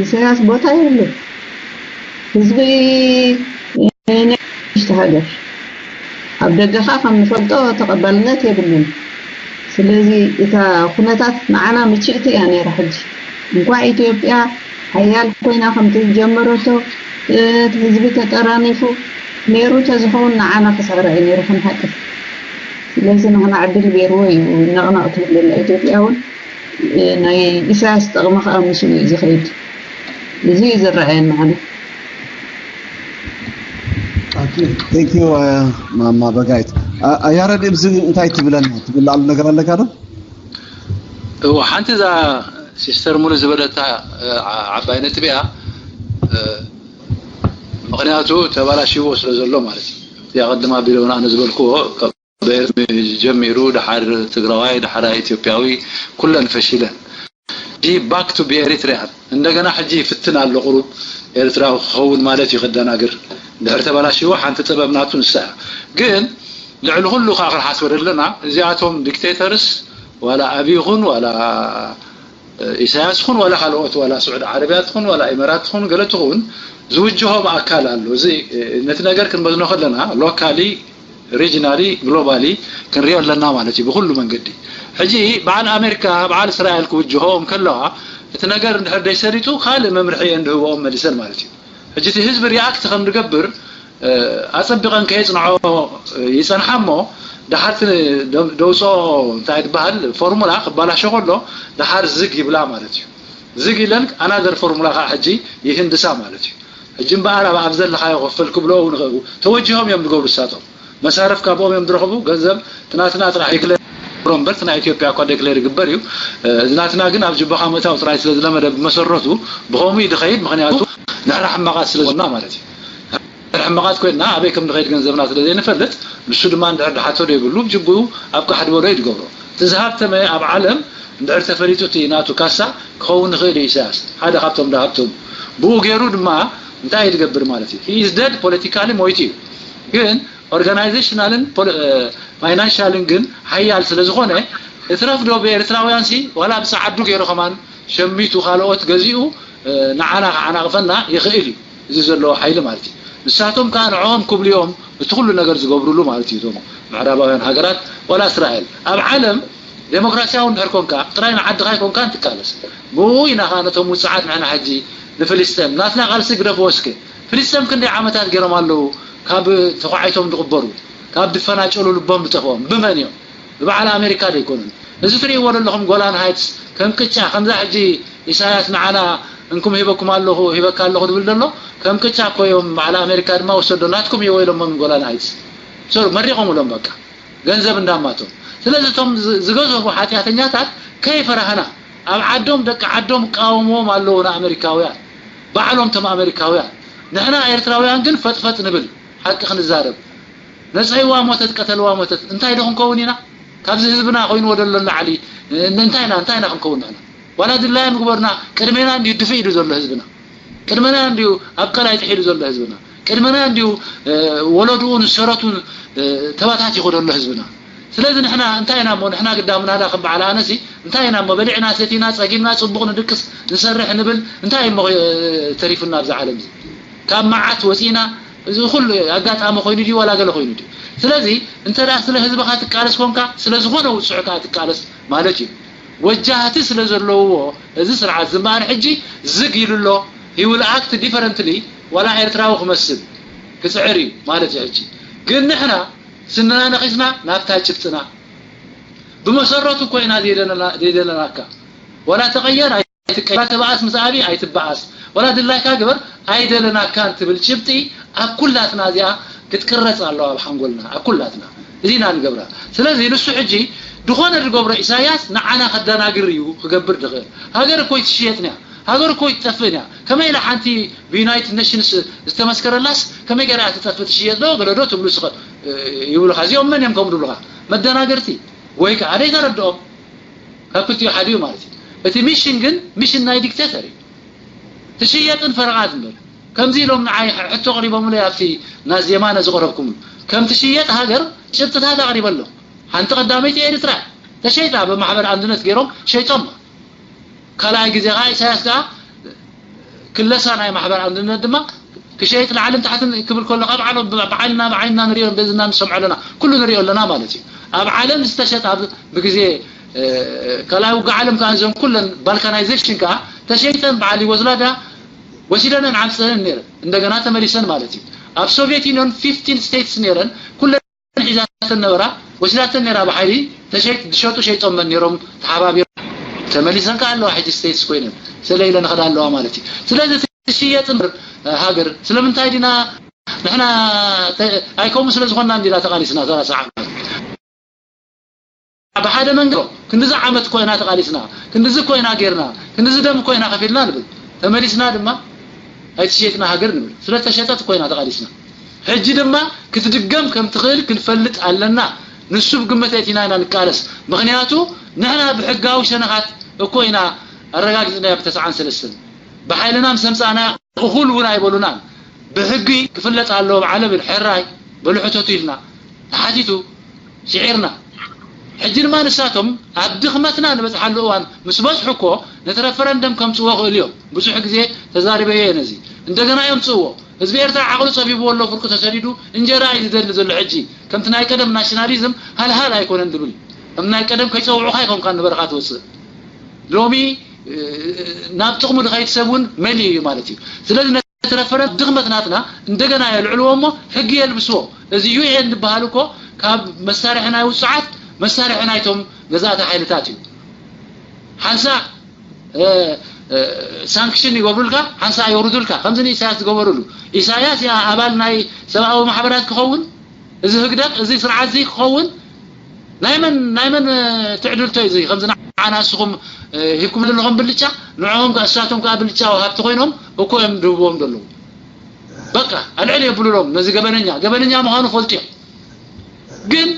ኢሳያስ ቦታ የብሉን። ህዝቢ ናይ ውሽጢ ሃገር ኣብ ደገ ከኣ ከም ንፈልጦ ተቐባልነት የብሉን። ስለዚ እታ ኩነታት ንዓና ምችእቲ እያ ነይራ። ሕጂ እንኳዕ ኢትዮጵያ ሓያል ኮይና ከምቲ ዝጀመረቶ እቲ ህዝቢ ተጠራኒፉ ነይሩ ተዝኸውን ንዓና ክሳራ እዩ ነይሩ ክንሓቅፍ። ስለዚ ንሕና ዕድል ገይርዎ እዩ ነቕነቕ ትብል ዘላ ኢትዮጵያ እውን ናይ ኢሳያስ ጥቕሚ ከዓ ምስኡ እዩ ዝኸይድ። እዚ እዩ ዝረኣየኒ ኣነ። Thank you ማማ በጋይት። ያረድ እብዚ እንታይ ትብለና? ትብለሉ ነገር ኣለካ ዶ? እዎ ሓንቲ እዛ ሲስተር ሙሉ ዝበለታ ዓባይ ነጥቢ እያ። ምኽንያቱ ተባላሽዎ ስለ ዘሎ ማለት እዩ። እቲ ኣቐድማ ቢለውን ኣነ ዝበልክዎ ካብ ጀሚሩ ደሓር ትግራዋይ ደሓር ኢትዮጵያዊ ኩለን ፈሺለን። ሕጂ back to be Eritrean እንደገና ሕጂ ይፍትን ኣሎ ቁሩብ ኤርትራዊ ክኸውን ማለት እዩ ከደናግር። ድሕር ተባላሽዎ ሓንቲ ጥበብ ናቱ ንሳ እያ። ግን ልዕሊ ኩሉ ከዓ ክንሓስበ ዘለና እዚኣቶም dictators ዋላ ኣብይ ይኹን ዋላ ኢሳያስ ይኹን ዋላ ካልኦት ዋላ ስዑድ ዓረብያ ትኹን ዋላ ኢመራት ትኹን ገለ ትኹን ዝውጅሆም ኣካል ኣሎ። እዚ ነቲ ነገር ክንመዝኖ ከለና locally regionally globally ክንሪኦ ኣለና ማለት እዩ ብኩሉ መንገዲ። ሕጂ በዓል ኣሜሪካ በዓል እስራኤል ክውጅሆኦም ከለዋ እቲ ነገር እንድሕር ደይሰሊጡ ካልእ መምርሒ እየን ድህብኦም መሊሰን ማለት እዩ። ሕጂ እቲ ህዝቢ react ከም ንገብር ኣጸቢቐን ከየጽንዖ ይጸንሓ እሞ ደሓርቲ ደውፅኦ እንታይ ዝበሃል ፎርሙላ ክባላሾ ከሎ ደሓር ዝግ ይብላ ማለት እዩ። ዝግ ኢለን ኣናዘር ፎርሙላ ከዓ ሕጂ ይህንድሳ ማለት እዩ። ሕጂ እምበኣር ኣብ ኣብ ዘለኻዮ ክፈል ክብሎ እውን ይኽእሉ ተወጅሆም እዮም ዝገብሩ እሳቶም መሳርፍ ካብኦም እዮም ዝረኽቡ ገንዘብ ትናትና ጥራሕ ይግለ እምበር፣ እቲ ናይ ኢትዮጵያ እኳ ዴክሌር ይግበር እዩ። እዚ ናትና ግን ኣብ ጅባኻ ምእታው ጥራይ ስለ ዝለመደ ብመሰረቱ ብኸምኡ እዩ ድኸይድ። ምኽንያቱ ንሕና ሕማቓት ስለ ዝኾንና ማለት እዩ። ሕማቓት ኮይንና ኣበይ ከም ንኸይድ ገንዘብና ስለ ዘይንፈልጥ፣ ንሱ ድማ እንድሕር ድሓቶ ዶ ይብሉ፣ ብጅቡኡ ኣብ ቃሕ ድበሎ እዩ ድገብሮ። እቲ ዝሃብተመ ኣብ ዓለም እንድሕር ተፈሊጡ እቲ ናቱ ካሳ ክኸውን ንኽእል እዩ። ኢሳያስ ሓደ ካብቶም ድሃብቶም። ብኡ ገይሩ ድማ እንታይ እዩ ድገብር ማለት እዩ? He is dead፣ ፖለቲካሊ ሞይቱ እዩ። ግን ኦርጋናይዜሽናልን ፋይናንሻልን ግን ሓያል ስለ ዝኾነ፣ እትረፍ ዶ ብኤርትራውያን ሲ ዋላ ብሰዓዱ ገይሩ ከማን ሸሚቱ ካልኦት ገዚኡ ንዓና ክዓናቕፈና ይኽእል እዩ። እዚ ዘለዎ ሓይሊ ማለት እዩ። ንሳቶም ከዓ ንዕኦም ክብልዮም እቲ ኩሉ ነገር ዝገብሩሉ ማለት እዩ። እቶም ምዕራባውያን ሃገራት ዋላ እስራኤል ኣብ ዓለም ዴሞክራሲያዊ እንድሕር ኮንካ ጥራይ ንዓድኻ ኣይኮንካን ትቃለስ። ብኡ ኢና ከዓ ነቶም ውፅዓት ንሕና ሕጂ ንፍልስጤም ናትና ቃልሲ ግደፍዎ እስከ። ፍልስጤም ክንደይ ዓመታት ገይሮም ኣለዉ ካብ ተኳዒቶም ዝቕበሩ፣ ካብ ድፈናጨሉ ልቦም ዝጠፍኦም ብመን እዮም? ብበዓል ኣሜሪካ ዶ ኣይኮኑን? እዚ ትርእይዎ ዘለኹም ጎላን ሃይትስ ከም ቅጫ፣ ከምዛ ሕጂ ኢሳያስ ንዓና እንኩም ሂበኩም ኣለኹ፣ ሂበካ ኣለኹ ዝብል ዘሎ ከም ቅጫ እኮ እዮም። በዓል ኣሜሪካ ድማ ወሰዶ ናትኩም እየ ወይሎሞም ጎላን ሃይትስ። ሶ መሪቖምሎም በቃ ገንዘብ እንዳማቶም። ስለዚ እቶም ዝ- ዝገዘፉ ሓጢኣተኛታት ከይፈራህና ኣብ ዓዶም ደቂ ዓዶም እቃወምዎም ኣለዉ ንኣሜሪካውያን፣ ባዕሎም እቶም ኣሜሪካውያን። ንሕና ኤርትራውያን ግን ፈጥፈጥ ንብል፣ ሓቂ ክንዛረብ። ነፀይዋ ሞተት ቀተልዋ ሞተት እንታይ ዶ ክንከውን ኢና? ካብዚ ህዝብና ኮይንዎ ዘሎ ላዕሊ እንታይ ኢና እንታይ ኢና ክንከውን ንሕና? ዋላ ድላዮም ግበሩና። ቅድሜና እንድዩ ድፍእ ኢሉ ዘሎ ህዝብና። ቅድመና እንድዩ ኣብ ቀላይ ጥሒሉ ዘሎ ህዝብና። ቅድመና እንድዩ ወለድኡን ሰረቱን ተባታቲኹ ዘሎ ህዝብና። ስለዚ ንሕና እንታይ ኢና እሞ ንሕና ግዳምና ዳ ከም በዓል ኣነሲ እንታይ ኢና እሞ በሊዕና ሰቲና ጸጊምና ጽቡቕ ንድቅስ ንሰርሕ ንብል እንታይ እሞ ተሪፉና ኣብዚ ዓለም እዚ? ካብ መዓት ወጺና እዚ ኩሉ ኣጋጣሚ ኮይኑ ድዩ ዋላ ገለ ኮይኑ ድዩ? ስለዚ እንተ ደኣ ስለ ህዝብኻ ትቃለስ ኮንካ ስለ ዝኾነ ውጽዕ ከኣ ትቃለስ ማለት እዩ። ወጃህቲ ስለ ዘለውዎ እዚ ስርዓት ዝምኣር ሕጂ ዝግ ኢሉ ኣሎ። He will act differently። ዋላ ኤርትራዊ ክመስል ክጽዕር እዩ ማለት እዩ። ሕጂ ግን ንሕና ስንና ነኺስና ናብታ ጭብጥና ብመሰረቱ እኮ ኢና ዘይደለና- ዘይደለናካ። ዋላ ተቐየር ኣይትቀየር፣ ዋላ ተበኣስ ምስ ኣብይ ኣይትበኣስ፣ ዋላ ድላይካ ግበር ኣይደለናካን ትብል ጭብጢ ኣብ ኩላትና እዚኣ ክትቅረጽ ኣለዋ ኣብ ሓንጎልና፣ ኣብ ኩላትና። እዚ ኢና ንገብራ። ስለዚ ንሱ ሕጂ ዝኾነ ዝገብሮ ኢሳያስ ንዓና ከደናግር እዩ ክገብር ዝኽእል። ሃገር እኮ ኣይትሽየጥን እያ፣ ሃገር እኮ ኣይትጠፍእን እያ። ከመይ ኢላ ሓንቲ ብዩናይትድ ኔሽንስ ዝተመስከረላስ ከመይ ገይራ እያ ትጠፍእ ትሽየጥ ዶ ገለ ዶ ትብሉ ስኸ ይብሉኻ። እዚኦም መን እዮም ከም ዝብሉኻ? መደናገርቲ ወይ ከዓ ዘይተረድኦም ካብ ክልቲኡ ሓደ እዩ ማለት እዩ። እቲ ሚሽን ግን ሚሽን ናይ ዲክቴተር እዩ። ትሽየጥን ፈረቓት እምበር። ከምዚ ኢሎም ንዓይ ሕቶ ኣቕሪቦምለይ ኣብቲ ናዚ የማነ ዝቐረብኩምሉ። ከም ትሽየጥ ሃገር ጭብጥታት ኣቕሪበ ኣለኹ። ሓንቲ ቀዳመይቲ ኤርትራ ተሸይጣ ብማሕበር ኣንድነት ገይሮም ሸይጦማ። ካልኣይ ግዜ ከዓ ኢሳያስ ከዓ ክለሳ ናይ ማሕበር ኣንድነት ድማ ክሸይጥ ላዕልን ታሕትን ክብል ከሎ ካብ ዓለም ብዓይንና ብዓይንና ንሪኦ በዝና ንሰምዖ ኣለና ኩሉ ንሪኦ ኣለና ማለት እዩ። ኣብ ዓለም ዝተሸጣ ብግዜ ካልኣይ ውግእ ዓለም ከዓ እዞም ኩለን ባልካናይዜሽን ከዓ ተሸይጠን በዓል ዩጎዝላቪያ ወሲደነን ዓምፀን ነይረን እንደገና ተመሊሰን ማለት እዩ። ኣብ ሶቪየት ዩኒዮን ፊፍቲን ስቴትስ ነይረን ኩለን ሒዛተን ነበራ ወሲዳተን ነይራ ብሓይሊ ተሸይጥ ዝሸጡ ሸይጦመን ነይሮም ተሓባቢሮም ተመሊሰን ከዓ ኣለዋ ሕጂ ስቴትስ ኮይነን ስለ ኢለ ንኸዳ ኣለዋ ማለት እዩ። ስለዚ ትሽየጥ እምበር ሃገር ስለምንታይ ዲና ንሕና ኣይከምኡ ስለ ዝኾንና እንዲና ተቓሊስና ሰላሳ ዓመት ብሓደ መንገድ ክንድዚ ዓመት እኮ ኢና ተቓሊስና ክንድዚ እኮ ኢና ጌርና ክንድዚ ደም እኮ ኢና ከፊልና ንብል ተመሊስና ድማ ኣይትሸጥና ሃገር ንብል ስለተሸጠት እኮ ኢና ተቓሊስና ሕጂ ድማ ክትድገም ከም ትኽእል ክንፈልጥ ኣለና ንሱ ብግምት ኣእቲና ኢና ንቃለስ ምኽንያቱ ንሕና ብሕጋዊ ሸነኻት እኮ ኢና ኣረጋጊፅናዮ ብተስዓን ሰለስተን ብሓይልና ምስ ኣምፃእና እኹል እውን ኣይበሉናን ብሕጊ ክፍለጥ ኣለዎ ብዓለምን ሕራይ በሉ ሕተቱ ኢልና ተሓቲቱ ስዒርና። ሕጂ ድማ ንሳቶም ኣብ ድኽመትና ንበጽሓሉ እዋን ምስ በጽሑ እኮ ነቲ ረፈረንደም ከምጽዎ ክእሉ እዮም። ብዙሕ ግዜ ተዛሪበዮ እየ ነዚ። እንደገና የምጽእዎ። ህዝቢ ኤርትራ ዓቕሉ ጸቢብዎ ኣሎ ፍርቁ ተሰዲዱ እንጀራ እዩ ዝደሊ ዘሎ ሕጂ ከምቲ ናይ ቀደም ናሽናሊዝም ሃልሃል ኣይኮነን ዝብል ከም ናይ ቀደም ከይጸውዑኻ ኣይኮንካን ንበረኻ ትወጽእ ሎሚ ናብ ጥቕሙ ድኸይድ ሰብ እውን መሊኡ እዩ ማለት እዩ። ስለዚ ነቲ ረፈረንስ ድኽመት ናትና እንደገና የልዕልዎ እሞ ሕጊ የልብስዎ። እዚ ዩ ኤን ዝበሃል እኮ ካብ መሳርሒ ናይ ውጹዓት መሳርሒ ናይቶም ገዛእቲ ሓይልታት እዩ። ሓንሳእ ሳንክሽን ይገብሩልካ፣ ሓንሳእ የውርዱልካ። ከምዚ ንኢሳያስ ዝገበሩሉ። ኢሳያስ እያ ኣባል ናይ ሰብኣዊ ማሕበራት ክኸውን፣ እዚ ህግደፍ፣ እዚ ስርዓት እዚ ክኸውን ናይ መን ናይ መን ትዕድልቶ እዩ እዚ? ከምዚ ንዓና ንስኹም ሂብኩም ዘለኹም ብልጫ፣ ንዕኦም ከኣ እሳቶም ከኣ ብልጫ ወሃብቲ ኮይኖም እኮ እዮም ድህብዎም ዘለዉ። በቃ ኣልዕል የብሉሎም ነዚ ገበነኛ። ገበነኛ ምዃኑ ፈልጡ እዮም። ግን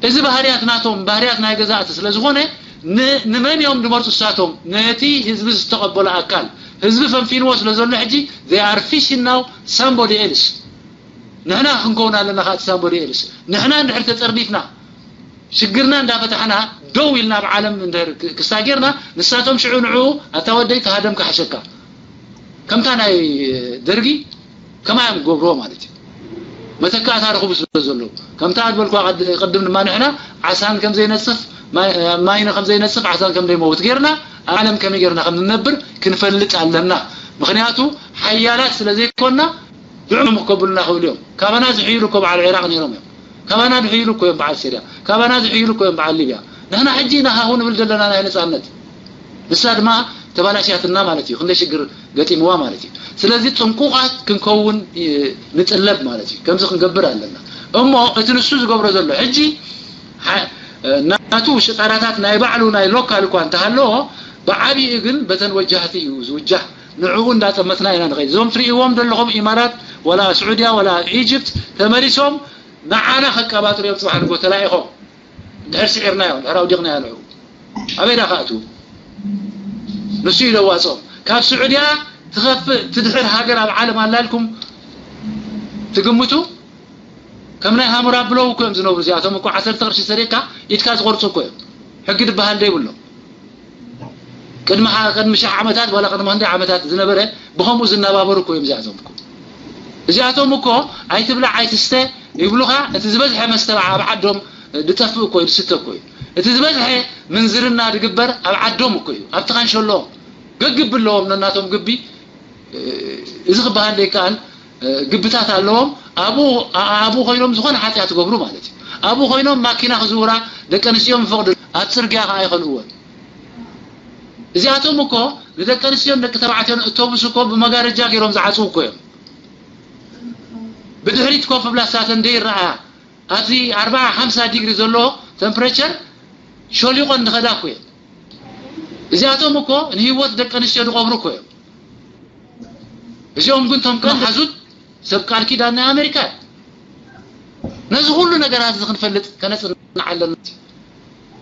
እዚ ባህርያት ናቶም ባህርያት ናይ ገዛእቲ ስለ ዝኾነ፣ ንመን እዮም ድመርፁ? እሳቶም ነቲ ህዝቢ ዝተቐበሎ ኣካል። ህዝቢ ፈንፊንዎ ስለ ዘሎ ሕጂ they are fishing now somebody else። ንሕና ክንከውን ኣለና። ከኣ somebody else ንሕና እንድሕር ተፀርኒፍና፣ ሽግርና እንዳፈታሕና፣ ደው ኢልና ኣብ ዓለም እንድሕር ክስታይ ጌርና፣ ንሳቶም ሽዑ ንዕኡ ኣታ ወደይ ተሃደም ክሓሸካ። ከምታ ናይ ደርጊ ከማይ እዮም ክገብርዎ ማለት እዩ። መተካእታ ረኽቡ ስለ ዘለዉ። ከምታ ዝበልኩዋ ቅድም ድማ ንሕና ዓሳን ከም ዘይነጽፍ፣ ማይን ከም ዘይነጽፍ፣ ዓሳን ከም ዘይመውት ጌርና፣ ኣብ ዓለም ከመይ ጌርና ከም ንነብር ክንፈልጥ ኣለና። ምኽንያቱ ሓያላት ስለ ዘይኮና፣ ድዑም ከብሉና ክብሉ እዮም። ካባና ዝሕይሉ እኮ በዓል ዒራቕ ነይሮም እዮም። ካባና ዝሕይሉ እኮ እዮም በዓል ሲርያ። ካባና ዝሕይሉ እኮ እዮም በዓል ሊብያ። ንሕና ሕጂ ኢና ሃሁ ንብል ዘለና ናይ ነጻነት። ንሳ ድማ ተባላሽያትና ማለት እዩ። ክንደይ ሽግር ገጢምዋ ማለት እዩ። ስለዚ ጥንቁቓት ክንከውን ንጥለብ ማለት እዩ። ከምዚ ክንገብር ኣለና። እሞ እቲ ንሱ ዝገብሮ ዘሎ ሕጂ ናቱ ሽጣራታት ናይ ባዕሉ ናይ ሎካል እኳ እንተሃለዎ፣ ብዓብይኡ ግን በተን ወጃህቲ እዩ ዝውጃህ። ንዕኡ እንዳጠመትና ኢና ንኸይድ። እዞም ትርእይዎም ዘለኹም ኢማራት ወላ ስዑድያ ወላ ኢጅፕት ተመሊሶም ንዓና ከቀባጥሩ እዮም። ጽባሕ ንጎ ተላኢኾም እንድሕር ስዒርናዮ፣ እንድሕር ኣውዲቕናዮ ንዕኡ ኣበይ ዳ ክኣትዉ? ንሱ እዩ ዘዋጽኦም። ካብ ስዑድያ ትኸፍእ ትድሕር ሃገር ኣብ ዓለም ኣላልኩም ትግምቱ? ከም ናይ ሃሙራ ብለው እኮ እዮም ዝነብሩ። እዚኣቶም እኮ ዓሰርተ ቅርሺ ሰሪቕካ ኢድካ ዝቆርጹ እኮ እዮም። ሕጊ ዝበሃል ዘይብሎም። ቅድሚ ሓ- ቅድሚ ሽሕ ዓመታት ዋላ ቅድሚ ክንደይ ዓመታት ዝነበረ ብኸምኡ ዝነባበሩ እኮ እዮም እዚኣቶም እኮ። እዚኣቶም እኮ ኣይትብላዕ ኣይትስተ ይብሉኻ። እቲ ዝበዝሐ መስተ ኣብ ዓዶም ዝጠፍእ እኮ እዩ፣ ዝስተ እኮ እዩ። እቲ ዝበዝሐ ምንዝርና ዝግበር ኣብ ዓዶም እኮ እዩ፣ ኣብቲ ካንሸሎም። ገግቢ ኣለዎም ነናቶም ግቢ። እዚ ክበሃል ዘይከኣል ግብታት ኣለዎም። ኣብኡ ኣብኡ ኮይኖም ዝኾነ ሓጢኣት ትገብሩ ማለት እዩ። ኣብኡ ኮይኖም ማኪና ክዝውራ ደቂ ኣንስትዮ ምፈቕዱ፣ ኣብ ጽርግያ ከኣ ይኸልእወን። እዚኣቶም እኮ ንደቂ ኣንስትዮን ደቂ ተባዕትዮን እቶብስ እኮ ብመጋረጃ ገይሮም ዝዓጽው እኮ እዮም። ብድሕሪት ኮፍ ብላ ሳተን ደይረኣያ ኣብዚ ኣርብዓ ሓምሳ ዲግሪ ዘሎ ተምፕሬቸር ሾሊቆን ዝኸዳ እኮ እየን። እዚኣቶም እኮ ንህይወት ደቂ ኣንስትዮ ዝቐብሩ እኮ እዮም። እዚኦም ግን ቶም ቀን ሓዙት ሰብ ቃል ኪዳን ናይ ኣሜሪካ እዮም። ነዚ ኩሉ ነገራት እዚ ክንፈልጥ ከነጽንዕ ኣለና።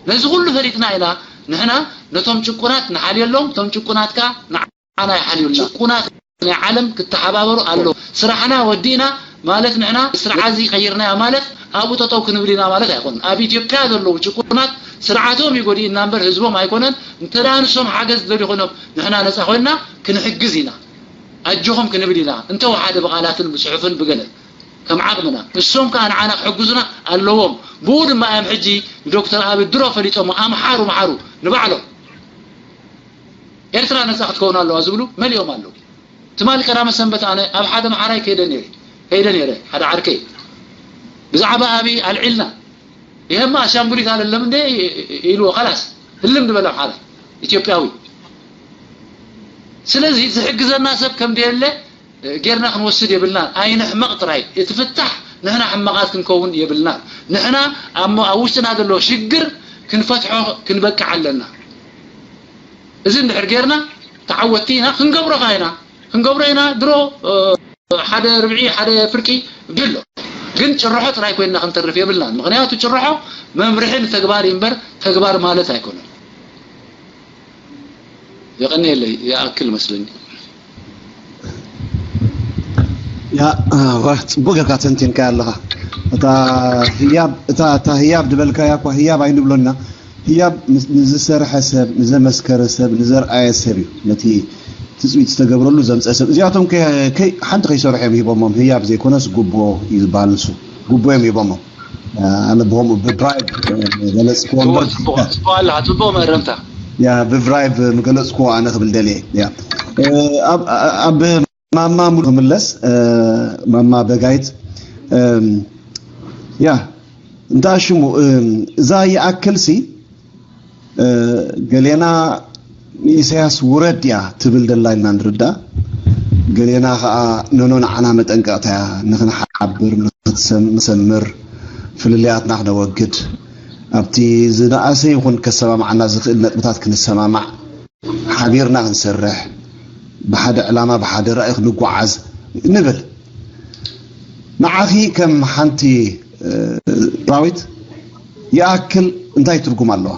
ነዚ ኩሉ ፈሊጥና ኢና ንሕና ነቶም ጭቁናት ንሓልየሎም፣ ቶም ጭቁናት ከኣ ንዓና ይሓልዩልና። ጭቁናት ናይ ዓለም ክተሓባበሩ ኣለዎ። ስራሕና ወዲእና ማለት ንሕና ስርዓት እዚ ቀይርናዮ ማለት ኣብኡ ጠጠው ክንብል ኢና ማለት ኣይኮነን። ኣብ ኢትዮጵያ ዘለዉ ጭቁናት ስርዓቶም እዩ ጎዲእና እምበር ህዝቦም ኣይኮነን። እንተ ደኣ ንሶም ሓገዝ ዝደልዩ ኮይኖም ንሕና ነጻ ኮይንና ክንሕግዝ ኢና። ኣጆኹም ክንብል ኢና። እንተወሓደ ብቓላትን ብጽሑፍን ብገለ ከም ዓቕምና። ንሶም ከኣ ንዓና ክሕግዙና ኣለዎም። ብኡ ድማ እዮም ሕጂ ንዶክተር ኣቢ ድሮ ፈሊጦሞ ኣምሓሩ ምሓሩ ንባዕሎም። ኤርትራ ነጻ ክትከውን ኣለዋ ዝብሉ መሊኦም ኣለዉ። ትማሊ ቀዳመ ሰንበት ኣነ ኣብ ሓደ መሓራይ ከይደ ነይረ፣ ከይደ ነይረ፣ ሓደ ዓርከይ። ብዛዕባ ኣቢ ኣልዒልና። ይሄማ ኣሻንጉሊት አይደለም እንዴ ኢልዎ፣ ኸላስ ህልም ዝበለ መሓራይ ኢትዮጵያዊ። ስለዚ ዝሕግዘና ሰብ ከም ደየለ ጌርና ክንወስድ የብልናን። ኣይንሕመቕ ጥራይ። እቲ ፍታሕ ንሕና ሕማቓት ክንከውን የብልናን። ንሕና ኣብ ኣብ ውሽጥና ዘሎ ሽግር ክንፈትሖ ክንበቅዕ ኣለና። እዚ እንድሕር ጌርና ተዓወትቲ ኢና። ክንገብሮ ከኣ ኢና። ክንገብሮ ኢና። ድሮ ሓደ ርብዒ ሓደ ፍርቂ ድሎ ግን ጭርሖ ጥራይ ኮይንና ክንተርፍ የብልናን። ምኽንያቱ ጭርሖ መምርሒ ንተግባር እዩ እምበር ተግባር ማለት ኣይኮነን። የቐንየለይ ይኣክል መስለኒ። ያ ዋ ጽቡቅ ጌርካ ተንቲንካ ኣለኻ። እታ ህያብ እታ እታ ህያብ ዝበልካያ እኳ ህያብ ኣይንብሎና። ህያብ ንዝሰርሐ ሰብ፣ ንዘመስከረ ሰብ፣ ንዘርኣየ ሰብ እዩ ነቲ ትጽቢት ዝተገብረሉ ዘምጸ ሰብ። እዚኣቶም ሓንቲ ከይሰርሑ እዮም ሂቦሞም። ህያብ ዘይኮነስ ጉቦ እዩ ዝበሃል ንሱ። ጉቦ እዮም ሂቦሞም። ኣነ ብኸምኡ ብብራይብ ገለጽክዎ እምበር ጽቡቕ ኣለኻ፣ ጽቡቕ መእረምታ። ያ ብብራይብ ምገለጽክዎ ኣነ ክብል ደልየ። ያ ኣብ ማማ ሙሉ ክምለስ ማማ በጋይት ያ እንታ ሽሙ እዛ ይኣክልሲ ገሌና ንኢሳያስ ውረድ እያ ትብል ደላ ኢልና ንርዳእ። ገሌና ኸዓ ነኖ ንዓና መጠንቀቕታ እያ፣ ንኽንሓብር፣ ንኽትሰም-፣ ንሰምር፣ ፍልልያትና ክነወግድ፣ ኣብቲ ዝነኣሰ ይኹን ከሰማምዓና ዝኽእል ነጥብታት ክንሰማማዕ፣ ሓቢርና ክንሰርሕ፣ ብሓደ ዕላማ ብሓደ ራእይ ክንጓዓዝ ንብል። ንዓኺ ከም ሓንቲ ሰራዊት ይኣክል እንታይ ትርጉም ኣለዋ?